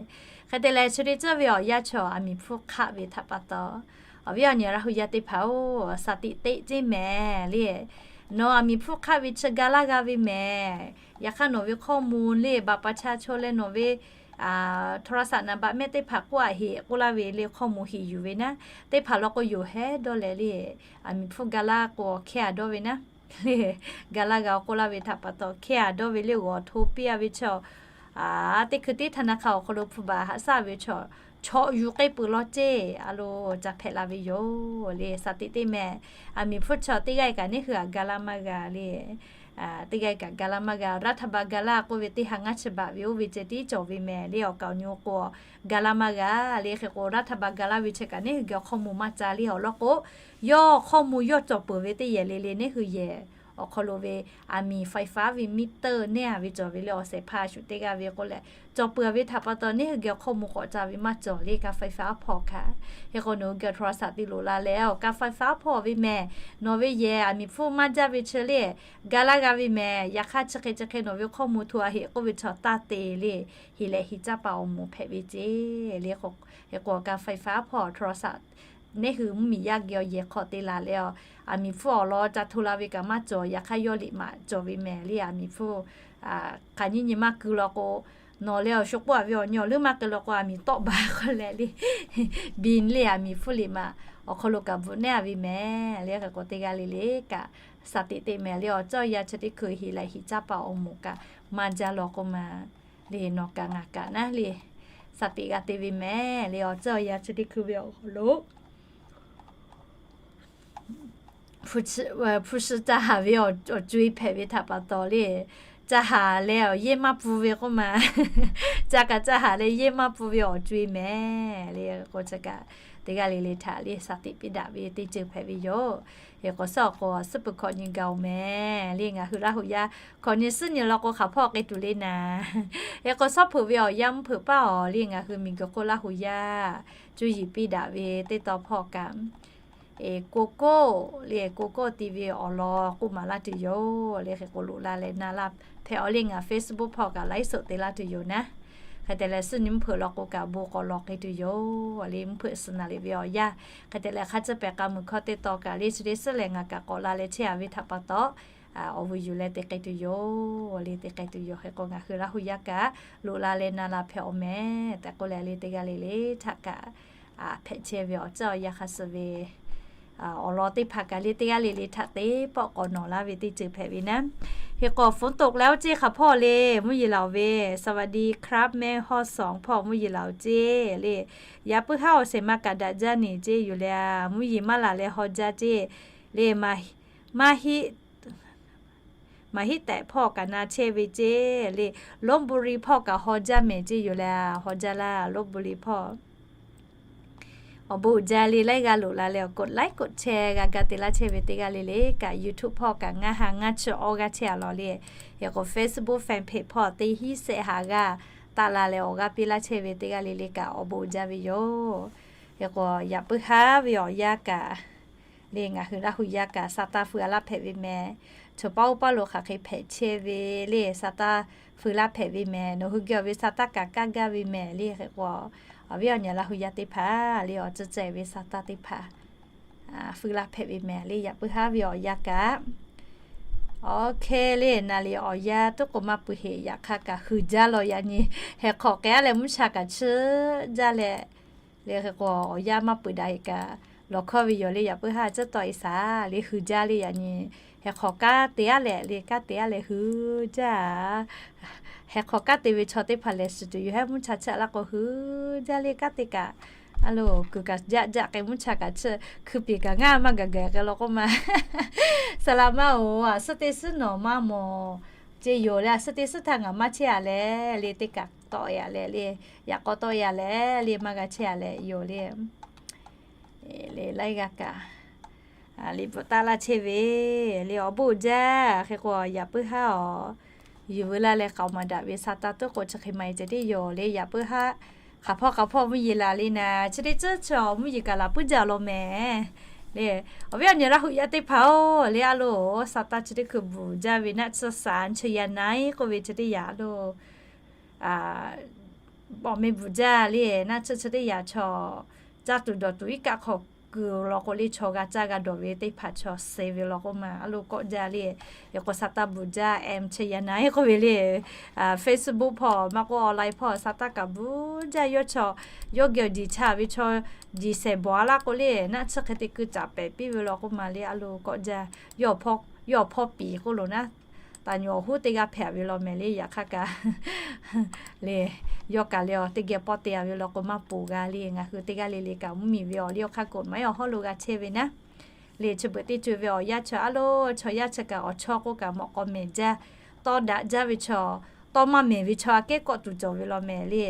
Hk'e te leh chi teˇ ceuˬ ve awˬ yanˇ chaw aˬ miˍ hpfuhˇ hk'aˆ ve htaꞈ pa taw, awˬ viˉ awˬ nyi Laˇ huˍ yaˇ teˇ hpaˍ-oˬ, shaˍ tiꞈ teꞈ ceˇ mehˍ le. Nawˬ aˬ miˍ hpfuhˇ hk'aˆ ve chi ga laˇ g'a ve mehˍ. Yaꞈ hk'aˇ nawˬ ve ข้อมูล le บัตรประชาชน leh nawˬ ve โทรศัพท์ naˍ baꞈ mehˆ teˇ hpaˍ k'oˆ a heꞈ k'oˆ laˇ ve le ข้อมูล heˍ yuˬ ve naˉ, teˇ hpaˍ law k'o yoˬ hehˉ dawˇ leh le, aˬ miˍ hpfuhˇ ga laˇ k'o hkehˇ a dawˇ ve naˉ, ga laˇ g'a k'oˆ laˇ ve htaꞈ pa taw hkehˇ a dawˇ ve le g'awˬ hto piˇ a ve chaw, teˇ hkui tiˉ ธนาคาร awˬ hk'aw lo hpu baˬ haꞈ shaˉ ve chaw, chaw yuˬ k'ai peuˬ law ceˇ a lo ca hpehꞈ la ve yoˬ le. Shaˍ tiꞈ teˇ mehˍ, aˬ miˍ hpfuhˇ chaw teˇ g'aˇ kaꞈ neˇ hui aꞈ ga laˇ maˇ g'a le. Teˇ g'aˇ kaꞈ ga laˇ maˇ g'a, รัฐบาล ga laˇ k'oˆ ve teˇ ha ngaˇ chi baꞈ ve oˇ ve ceh tiˉ cawˬ ve mehˍ le. Awˬ kaˍ awˬ nyi k'o ga laˇ maˇ g'a le. Hk'e k'o รัฐบาล ga laˇ ve chi kaꞈ neˇ hui geh ข้อมูล maˇ ca le awˬ lawn k'o, yawˇ ข้อมูล yawˇ cawˬ peuˬ ve teˇ yehˬ le le neˇ hui yehˬ awˬ hk'aw lo ve aˬ miˍ ไฟฟ้า ve มิเตอร์ neˇ a ve cawˬ ve le awˬ shehˍ hpaˇ shuˍ teˇ g'aˇ ve k'oˆ leh, cawˬ peuˬ ve htaꞈ pa taw neˇ hui geh ข้อมูล k'awꞈ ca ve maˇ cawˬ le การไฟฟ้า hpawˇ kaꞈ. Hk'e k'o nawˬ hui geh โทรศัพท์ te loꞈ la leh, การไฟฟ้า hpawˇ ve mehˍ, nawˬ ve yehˬ aˬ miˍ hpfuhˇ maˇ jaˇ ve chi le ga laˇ g'a ve mehˍ. Yaꞈ hk'aˇ chi hk'e chi hk'e nawˬ ve ข้อมูล hto a heꞈ k'oˆ ve chaw taˇ te le, heˍ lehꞈ heˍ caˇ paˍ awˬ moˍ hpehꞈ ve ceˇ le. Hk'e k'o การไฟฟ้า hpawˇ โทรศัพท์ neˇ hui mvuhˇ miˬ yaˇ geh awˬ yehˬ hk'aw te la leh, aˬ miˍ hpfuhˇ awˬ lawn ca hto la ve kaꞈ maˇ cawˬ. Yaꞈ hk'aˇ yawˇ liꞈ maꞈ cawˬ ve mehˍ le. Aˬ miˍ hpfuhˇ hk'aˬ nyiˇ nyi maˇ keu law k'o, nawˬ leh awˬ shu k'oˆ a ve awˬ nyi awˬ leuˉ maˇ keu law k'o, aˬ miˍ tawˆ baˬ k'oˆ leh le, บิน le aˬ miˍ hpfuhˇ liꞈ maꞈ awˬ hk'aw lo kaꞈ bvuhꞈ neˉ a ve mehˍ le. Hk'e k'o teˇ g'aˇ le le kaꞈ shaˍ tiꞈ teꞈ mehˍ le. Awˬ cawˇ yaˇ chi teˇ hkui heˍ lehꞈ heˍ caˇ paˍ awˬ moˍ kaꞈ maˇ jaˇ law k'oˆ ma le, nawˬ kaꞈ ngaˬ kaꞈ naˉ le shaˍ tiꞈ g'a te ve mehˍ le. Awˬ cawˇ yaˇ chi teˇ hkui ve awˬ hk'aw lo hpu shi caˇ haˍ ve awˬ co-e hpehꞈ ve htaꞈ pa taw le, caˇ haˍ leh awˬ yehˇ maˇ pfuhˇ ve k'oˆ ma. Caˇ kaꞈ caˇ haˍ leh yehˇ maˇ pfuhˇ ve awˬ co-e mehˍ le k'o, chi kaꞈ teˇ g'aˇ le le htaꞈ le shaˍ tiꞈ piˇ daꞈ ve teˇ ceuˬ hpehꞈ ve yoˬ. Hk'e k'o, suhˉ awˬ k'o suhˉ peuˬ hkawꞈ nyi gaˬ-oˬ mehˍ le, ngaˬ hui Laˇ hu yaˇ hkawꞈ nyi suhˉ nyi law k'o, hk'aˬ hpawˇ k'ai tuˬ le naˍ. Hk'e k'o, suhˉ hpeuꞈ ve awˬ yanˇ mvuhˇ hpeuꞈ paˇ awˬ le, ngaˬ hui miˬguiˬ hk'oˆ Laˇ hu yaˇ cuˇ yiˍ piˇ daꞈ ve teˇ taw hpawˇ kaꞈ, e, Koko le, Koko TV awˬ lawn k'oˆ maˍ laˇ tuˬ yoˬ le. Hk'e k'o, loꞈ la leh na laˇ hpehꞈ awˬ le, ngaˬ Facebook hpawˇ kaꞈ ไลฟ์สด te laˇ tuˬ yoˬ naˍ. Hk'e te leh, suhˉ nyi mvuhˇ hpeuꞈ law k'o kaꞈ, bon k'awꞈ lawˬ k'ai tuˬ yoˬ le. Mvuhˇ hpeuꞈ suhˍ naˍ riˍ ve awˬ yanˇ, hk'e te leh, hk'a tcuhˇ pehˍ k'a muiˬ hkawˇ teˇ taw kaꞈ le, chi teˇ suhˉ lehˬ ngaˬ kaꞈ k'awꞈ la leh chehˇ a ve htaꞈ pa taw, awˬ vuiˬ yuˬ leh te k'ai tuˬ yoˬ le, te k'ai tuˬ yoˬ. Hk'e k'o, ngaˬ hui Laˇ hu yaˇ kaꞈ loꞈ la leh na la hpehꞈ awˬ mehˍ tehꞈ k'oˆ leh le, teˇ g'aˇ le le htaꞈ kaꞈ hpehꞈ chehˇ ve awˬ ceuˬ awˬ yanˇ hk'a suh ve awˬ lawn teˇ hpaˍ kaꞈ le, teˇ g'aˇ le le htaꞈ teˇ pawˆ k'awꞈ nawˬ laˇ ve teˇ ceuˬ hpehꞈ ve naˍ. Hk'e k'o, ฝนตกแล้ว ceˇ hk'aˬ hpawˇ le mvuhˇ yeˬ laˬ ve, สวัสดีครับ แม่ฮ่องสอน hpawˇ mvuhˇ yeˬ laˬ ceˇ le. Yaꞈ puiˉ haˉ awˬ shehˍ ma kaꞈ daꞈ jaˇ neˬ ceˇ yoˬ le. Mvuhˇ yeˬ maˇ laˬ leh haw jaˇ ceˇ le. Maˇ hiˆ tehꞈ hpawˇ kaꞈ na chehˇ ve ceˇ le. ลพบุรี hpawˇ kaꞈ haw jaˇ mehˍ ceˇ yoˬ le. Haw jaˇ laˇ, ลพบุรี hpawˇ. Awˬ bon uiˍ jaˇ le, laiˉ g'aˇ loꞈ la leh awˬ กดไลค์ กดแชร์ g'a ga te laˇ chehˇ ve teˇ g'aˇ le le kaꞈ, YouTube hpawˇ kaꞈ ngaˇ ha ngaˇ chi awˇ g'aˇ chehˇ a law le. Hk'e k'o, Facebook fanpage hpawˇ teˇ hinˉ sehˆ ha g'aˇ taˆ la leh awˬ g'aˇ piˇ laˇ chehˇ ve teˇ g'aˇ le le kaꞈ awˬ bon uiˍ jaˇ ve yoˬ. Hk'e k'o, yaꞈ puiˉ haˉ ve awˬ yanˇ kaꞈ le, ngaˬ hui Laˇ hu yaˇ kaꞈ sa taˇ feu a laˇ hpehꞈ ve mehˍ. Chaw paˇ oˇ paˇ lo hk'aˬ hk'e hpehꞈ chehˇ ve le, sa taˇ feu laˇ hpehꞈ ve mehˍ. Nawˬ hui geh awˬ ve sa taˇ kaꞈ kaˇ gaˇ ve mehˍ le. Hk'e k'o, awˬ viˉ awˬ nyi Laˇ hu yaˇ teˇ hpaˍ le, awˬ ceuˬ ceh ve sa taˇ teˇ hpaˍ feu laˇ hpehꞈ ve mehˍ le, yaꞈ puiˉ haˉ ve awˬ yanˇ kaꞈ. Awˬ hk'e le, naˍ liˍ awˬ yanˇ tuˉ k'o maˇ pui heꞈ, yaꞈ hk'aˇ kaꞈ hui jaˇ law yaꞈ nyi. Heh hk'awꞈ k'ai a leh mvuhˇ cha kaꞈ chiˇ jaˇ leh le. Hk'e k'o, awˬ yanˇ maˇ pui daꞈ heꞈ kaꞈ lawˬ hkawˇ ve yoˬ le, yaꞈ puiˉ haˉ ciˉ tawˆ e shaˍ le, hui jaˇ le yaꞈ nyi. Heh hk'awꞈ kaˉ te a leh le, kaˉ te a leh hui jaˇ. Heh hk'awꞈ kaˉ te ve chaw teˇ hpaˍ lehˬ, suhˍ tuˬ yoˬ hehˉ mvuhˇ cha chiˇ laˇ k'o, hui jaˇ le kaˉ te kaꞈ. A lo, kuiˬ kaꞈ jaˆ jaˆ k'ai mvuhˇ cha kaꞈ chiˇ, hkui piˍ kaꞈ ngaˇ maˇ gaˬ gaˬ k'ai law k'oˆ ma. Saˍ laˍ ma oˬ, a suhˉ teˇ suhˉ nawˬ maˇ mawˬ ceˇ yoˬ le. A suhˉ teˇ suhˉ htaˇ ngaˬ maˇ chehˇ a leh le, teˇ kaꞈ tawˆ e a leh le, yaꞈ k'aw tawˆ e a leh le, maˇ g'a chehˇ a leh yoˬ le. Le laiˉ g'aˇ kaꞈ le bvuhꞈ taˍ laˇ chehˇ ve le, awˬ bon uiˍ jaˇ. Hk'e k'o, yaꞈ puiˉ haˉ awˬ yuˬ veu laˇ leh k'aoˍ maˍ daꞈ ve sa taˇ tuˉ k'o, chi hk'e ma e ceh tiˉ yoˬ le. Yaꞈ puiˉ haˉ hk'aˬ hpawˇ hk'aˬ hpawˇ mvuhˇ yeˬ laˬ le naˍ, chi teˇ ceuˬ chaw mvuhˇ yeˬ kaꞈ laˬ puiˉ jaˇ law mehˍ le. Awˬ viˉ awˬ nyi Laˇ hu yaˇ teˇ hpaˍ oˬ le, a lo, sa taˇ chi teˇ hkui bvuhꞈ jaˇ ve naˆ tsuhˇ saˍ chi yaꞈ na iˉ k'oˆ ve chi teˇ yaꞈ a lo, awˬ meh bvuhꞈ jaˇ le. Naˆ tsuhˇ chi teˇ yaꞈ chaw caˇ tuˬ dawˬ tuˬ iˉ kaˆ hk'aw kuiˬ law k'o le, chaw g'a caˇ g'a dawˬ ve teˇ hpaˍ chaw suh ve law k'oˆ ma. A lo kawˆ jaˇ le. Hk'e k'o, sa taˇ bvuhꞈ jaˇ, em chi yaꞈ na iˉ k'oˆ ve le. Facebook hpawˇ maˇ k'oˆ, online hpawˇ sa taˇ kaꞈ bvuhꞈ jaˇ. Yawˇ chaw, yawˇ geh awˬ jiˬ cha ve chaw jiˬ shehˍ bawˬ a laˇ k'o le, naˆ tsuhˇ hk'e te keu caꞈ pehˍ piˇ ve law k'oˆ ma le. A lo kawˆ jaˇ. Yawˇ awˬ hpawˇ piˍ k'oˆ lo naˉ, taˍ nyuˬ awˬ hoˉ teˇ g'aˇ hpehꞈ ve law mehˍ le. Yaꞈ hk'aˇ kaꞈ le, yawˇ kaꞈ le, awˬ teˇ geh pawˆ te a ve law k'o maˇ ponˬ g'a le. Ngaˬ hui teˇ g'aˇ le le kaꞈ mvuhˇ miˬ ve awˬ liˇ awˬ hk'aˇ k'oꞈ maˍ iˉ awˬ hawˉ lo g'a chehˇ ve naˉ. Le chi beuꞈ teˇ co ve awˬ yanˇ chaw a lo, chaw yaˇ chi kaꞈ awˬ chawˇ k'oˆ kaꞈ mawꞈ k'aw mehˍ jaˇ, tawˇ daꞈ jaˇ ve chaw, tawˇ maˇ mehˍ ve chaw aꞈ kehˉ kawˆ tuˬ cawˬ ve law mehˍ le.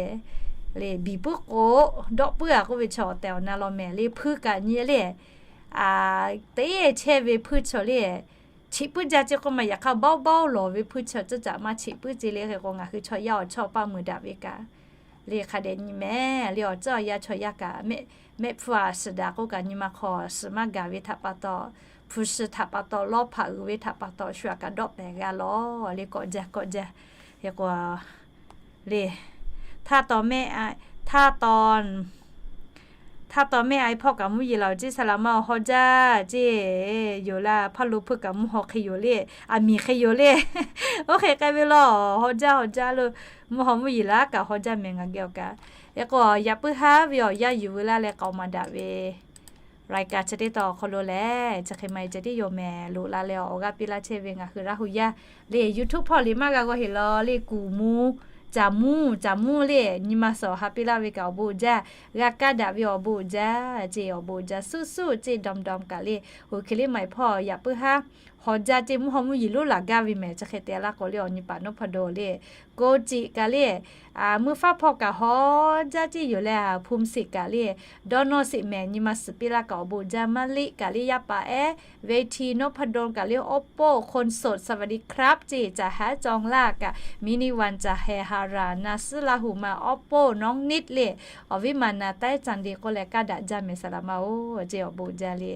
Le biˬ puiˉ k'o, dawˆ puiˉ a k'oˆ ve chaw awˬ tehˬ awˬ na law mehˍ le. Hpuiˇ kaꞈ nyi le, teˇ chehˇ ve hpuiˇ chaw le, cheꞈ puiˉ jaˇ ceˇ k'oˆ ma. Yaꞈ hk'aˇ bawˇ bawˇ lawˬ ve hpuiˇ chaw ceuˬ caꞈ maˇ cheꞈ puiˉ ceˇ le. Hk'e k'o, ngaˬ hui chaw yaˇ awˬ chawˇ paˇ meuˍ daꞈ ve kaꞈ le, hk'a dehꞈ nyi mehˍ le. Awˬ ceuˬ awˬ yanˇ chaw yaˇ kaꞈ mehˆ hpfuhˇ a suhˍ daꞈ k'oˆ kaꞈ nyi ma hk'aw suhˍ maˇ gaˬ ve htaꞈ pa taw, hpu shi htaꞈ pa taw, lawˇ hpaꞈ uiˍ ve htaꞈ pa taw, shu aꞈ kaꞈ dawˆ pehˍ g'a law le. Kawˆ jaˇ kawˆ jaˇ. Hk'e k'o le, htaˇ taw mehˆ a, htaˇ taw htaˇ taw mehˆ a hpawˇ kaꞈ mvuhˇ yeˬ laˬ ceˇ, saˍ laˍ ma awˬ haw jaˇ ceˇ yoˬ laˇ. Hpaˇ lo hpuiˇ kaꞈ mvuhˇ haw hk'e yoˬ le, aˬ miˍ hk'e yoˬ le. Oˇ hk'e k'ai ve law, haw jaˇ haw jaˇ lo, mvuhˇ haw mvuhˇ yeˬ laˬ kaꞈ haw jaˇ mehˍ ngaˬ geh awˬ kaꞈ. Hk'e k'o, yaꞈ puiˉ haˉ ve awˬ yanˇ yuˬ veu laˇ leh k'aoˍ maˍ daꞈ ve รายการ chi teˇ taw awˬ hk'aw lo lehˬ, chi hk'e ma e ceh tiˉ yoˬ mehˍ. Loꞈ la leh awˬ g'aˇ piˇ laˇ chehˇ ve ngaˬ hui Laˇ hu yaˇ le, YouTube hpawˇ le maˇ g'a g'aw heˍ law le, kuˬ mvuh Caˍ muˇ, caˍ muˇ le, nyi ma suhˍ ha piˇ laˇ ve kaꞈ awˬ bon uiˍ jaˇ. G'a kaˇ daꞈ ve awˬ bon uiˍ jaˇ ceˇ, awˬ bon uiˍ jaˇ. Suhˉ suhˉ ceˇ dawˇ dawˇ kaꞈ le, oˬ hk'e le maˍ hpawˇ yaꞈ puiˉ haˉ, hawˬ jaˇ ceˇ, mvuhˇ haw mvuhˇ yeˬ lonˉ laˬ gaˇ ve mehˍ. Chi hk'e te laˇ k'o le, awˬ nyi paˍ Nawˉ hpaˇ dawˇ le, Ko ciꞈ kaꞈ le, mvuhˇ faˉ hpawˇ kaꞈ hawˬ jaˇ ceˇ yoˬ leh, Hpu mi siꞈ kaꞈ le, dawˇ nawˇ siꞈ mehˍ. Nyi ma suhˍ piˇ laˇ kaꞈ awˬ bon uiˍ jaˇ. Maˇ liˆ kaꞈ le, yaˇ paˍ ehˉ, เวที Nawˉ hpaˇ dawˇ kaꞈ le, awˉ poˆ คนโสด สวัสดีครับ ceˇ, caˍ haˉ cawˬ laˇ kaꞈ, mini van caˍ heh ha raˬ na suhˉ laˇ hu ma awˉ poˆ น้องนิด le, awˬ viˉ maˬ naˍ taiˉ caˬ de k'oˆ leh kaˇ daꞈ jaˇ mehˍ saˍ laꞈ ma oˬ ceˇ, awˬ bon uiˍ jaˇ le.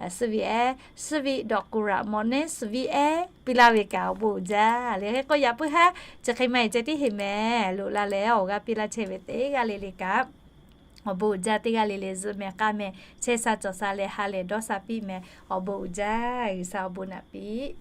Suhˉ viˉ ehˉ, suhˉ viˉ dawꞈ kuˬ raꞈ mawꞈ neˉ suhˉ viˉ ehˉ piˇ laˇ ve kaꞈ awˬ bon uiˍ jaˇ le. Hk'e k'o yaꞈ puiˉ haˉ chi hk'e maˇ heˆ ceh tiˉ heˆ mehˍ. Loꞈ la leh awˬ g'aˇ piˇ laˇ chehˇ ve teˇ g'aˇ le le kaꞈ, awˬ bon uiˍ jaˇ. Teˇ g'aˇ le le zuhꞈ mehˍ k'aˇ mehˍ, chehˇ sha cawˬ sha leh ha lehˬ dawˇ sha piˇ mehˍ. Awˬ bon uiˍ jaˇ. G'uiˬ sha awˬ bon naꞈ piˇ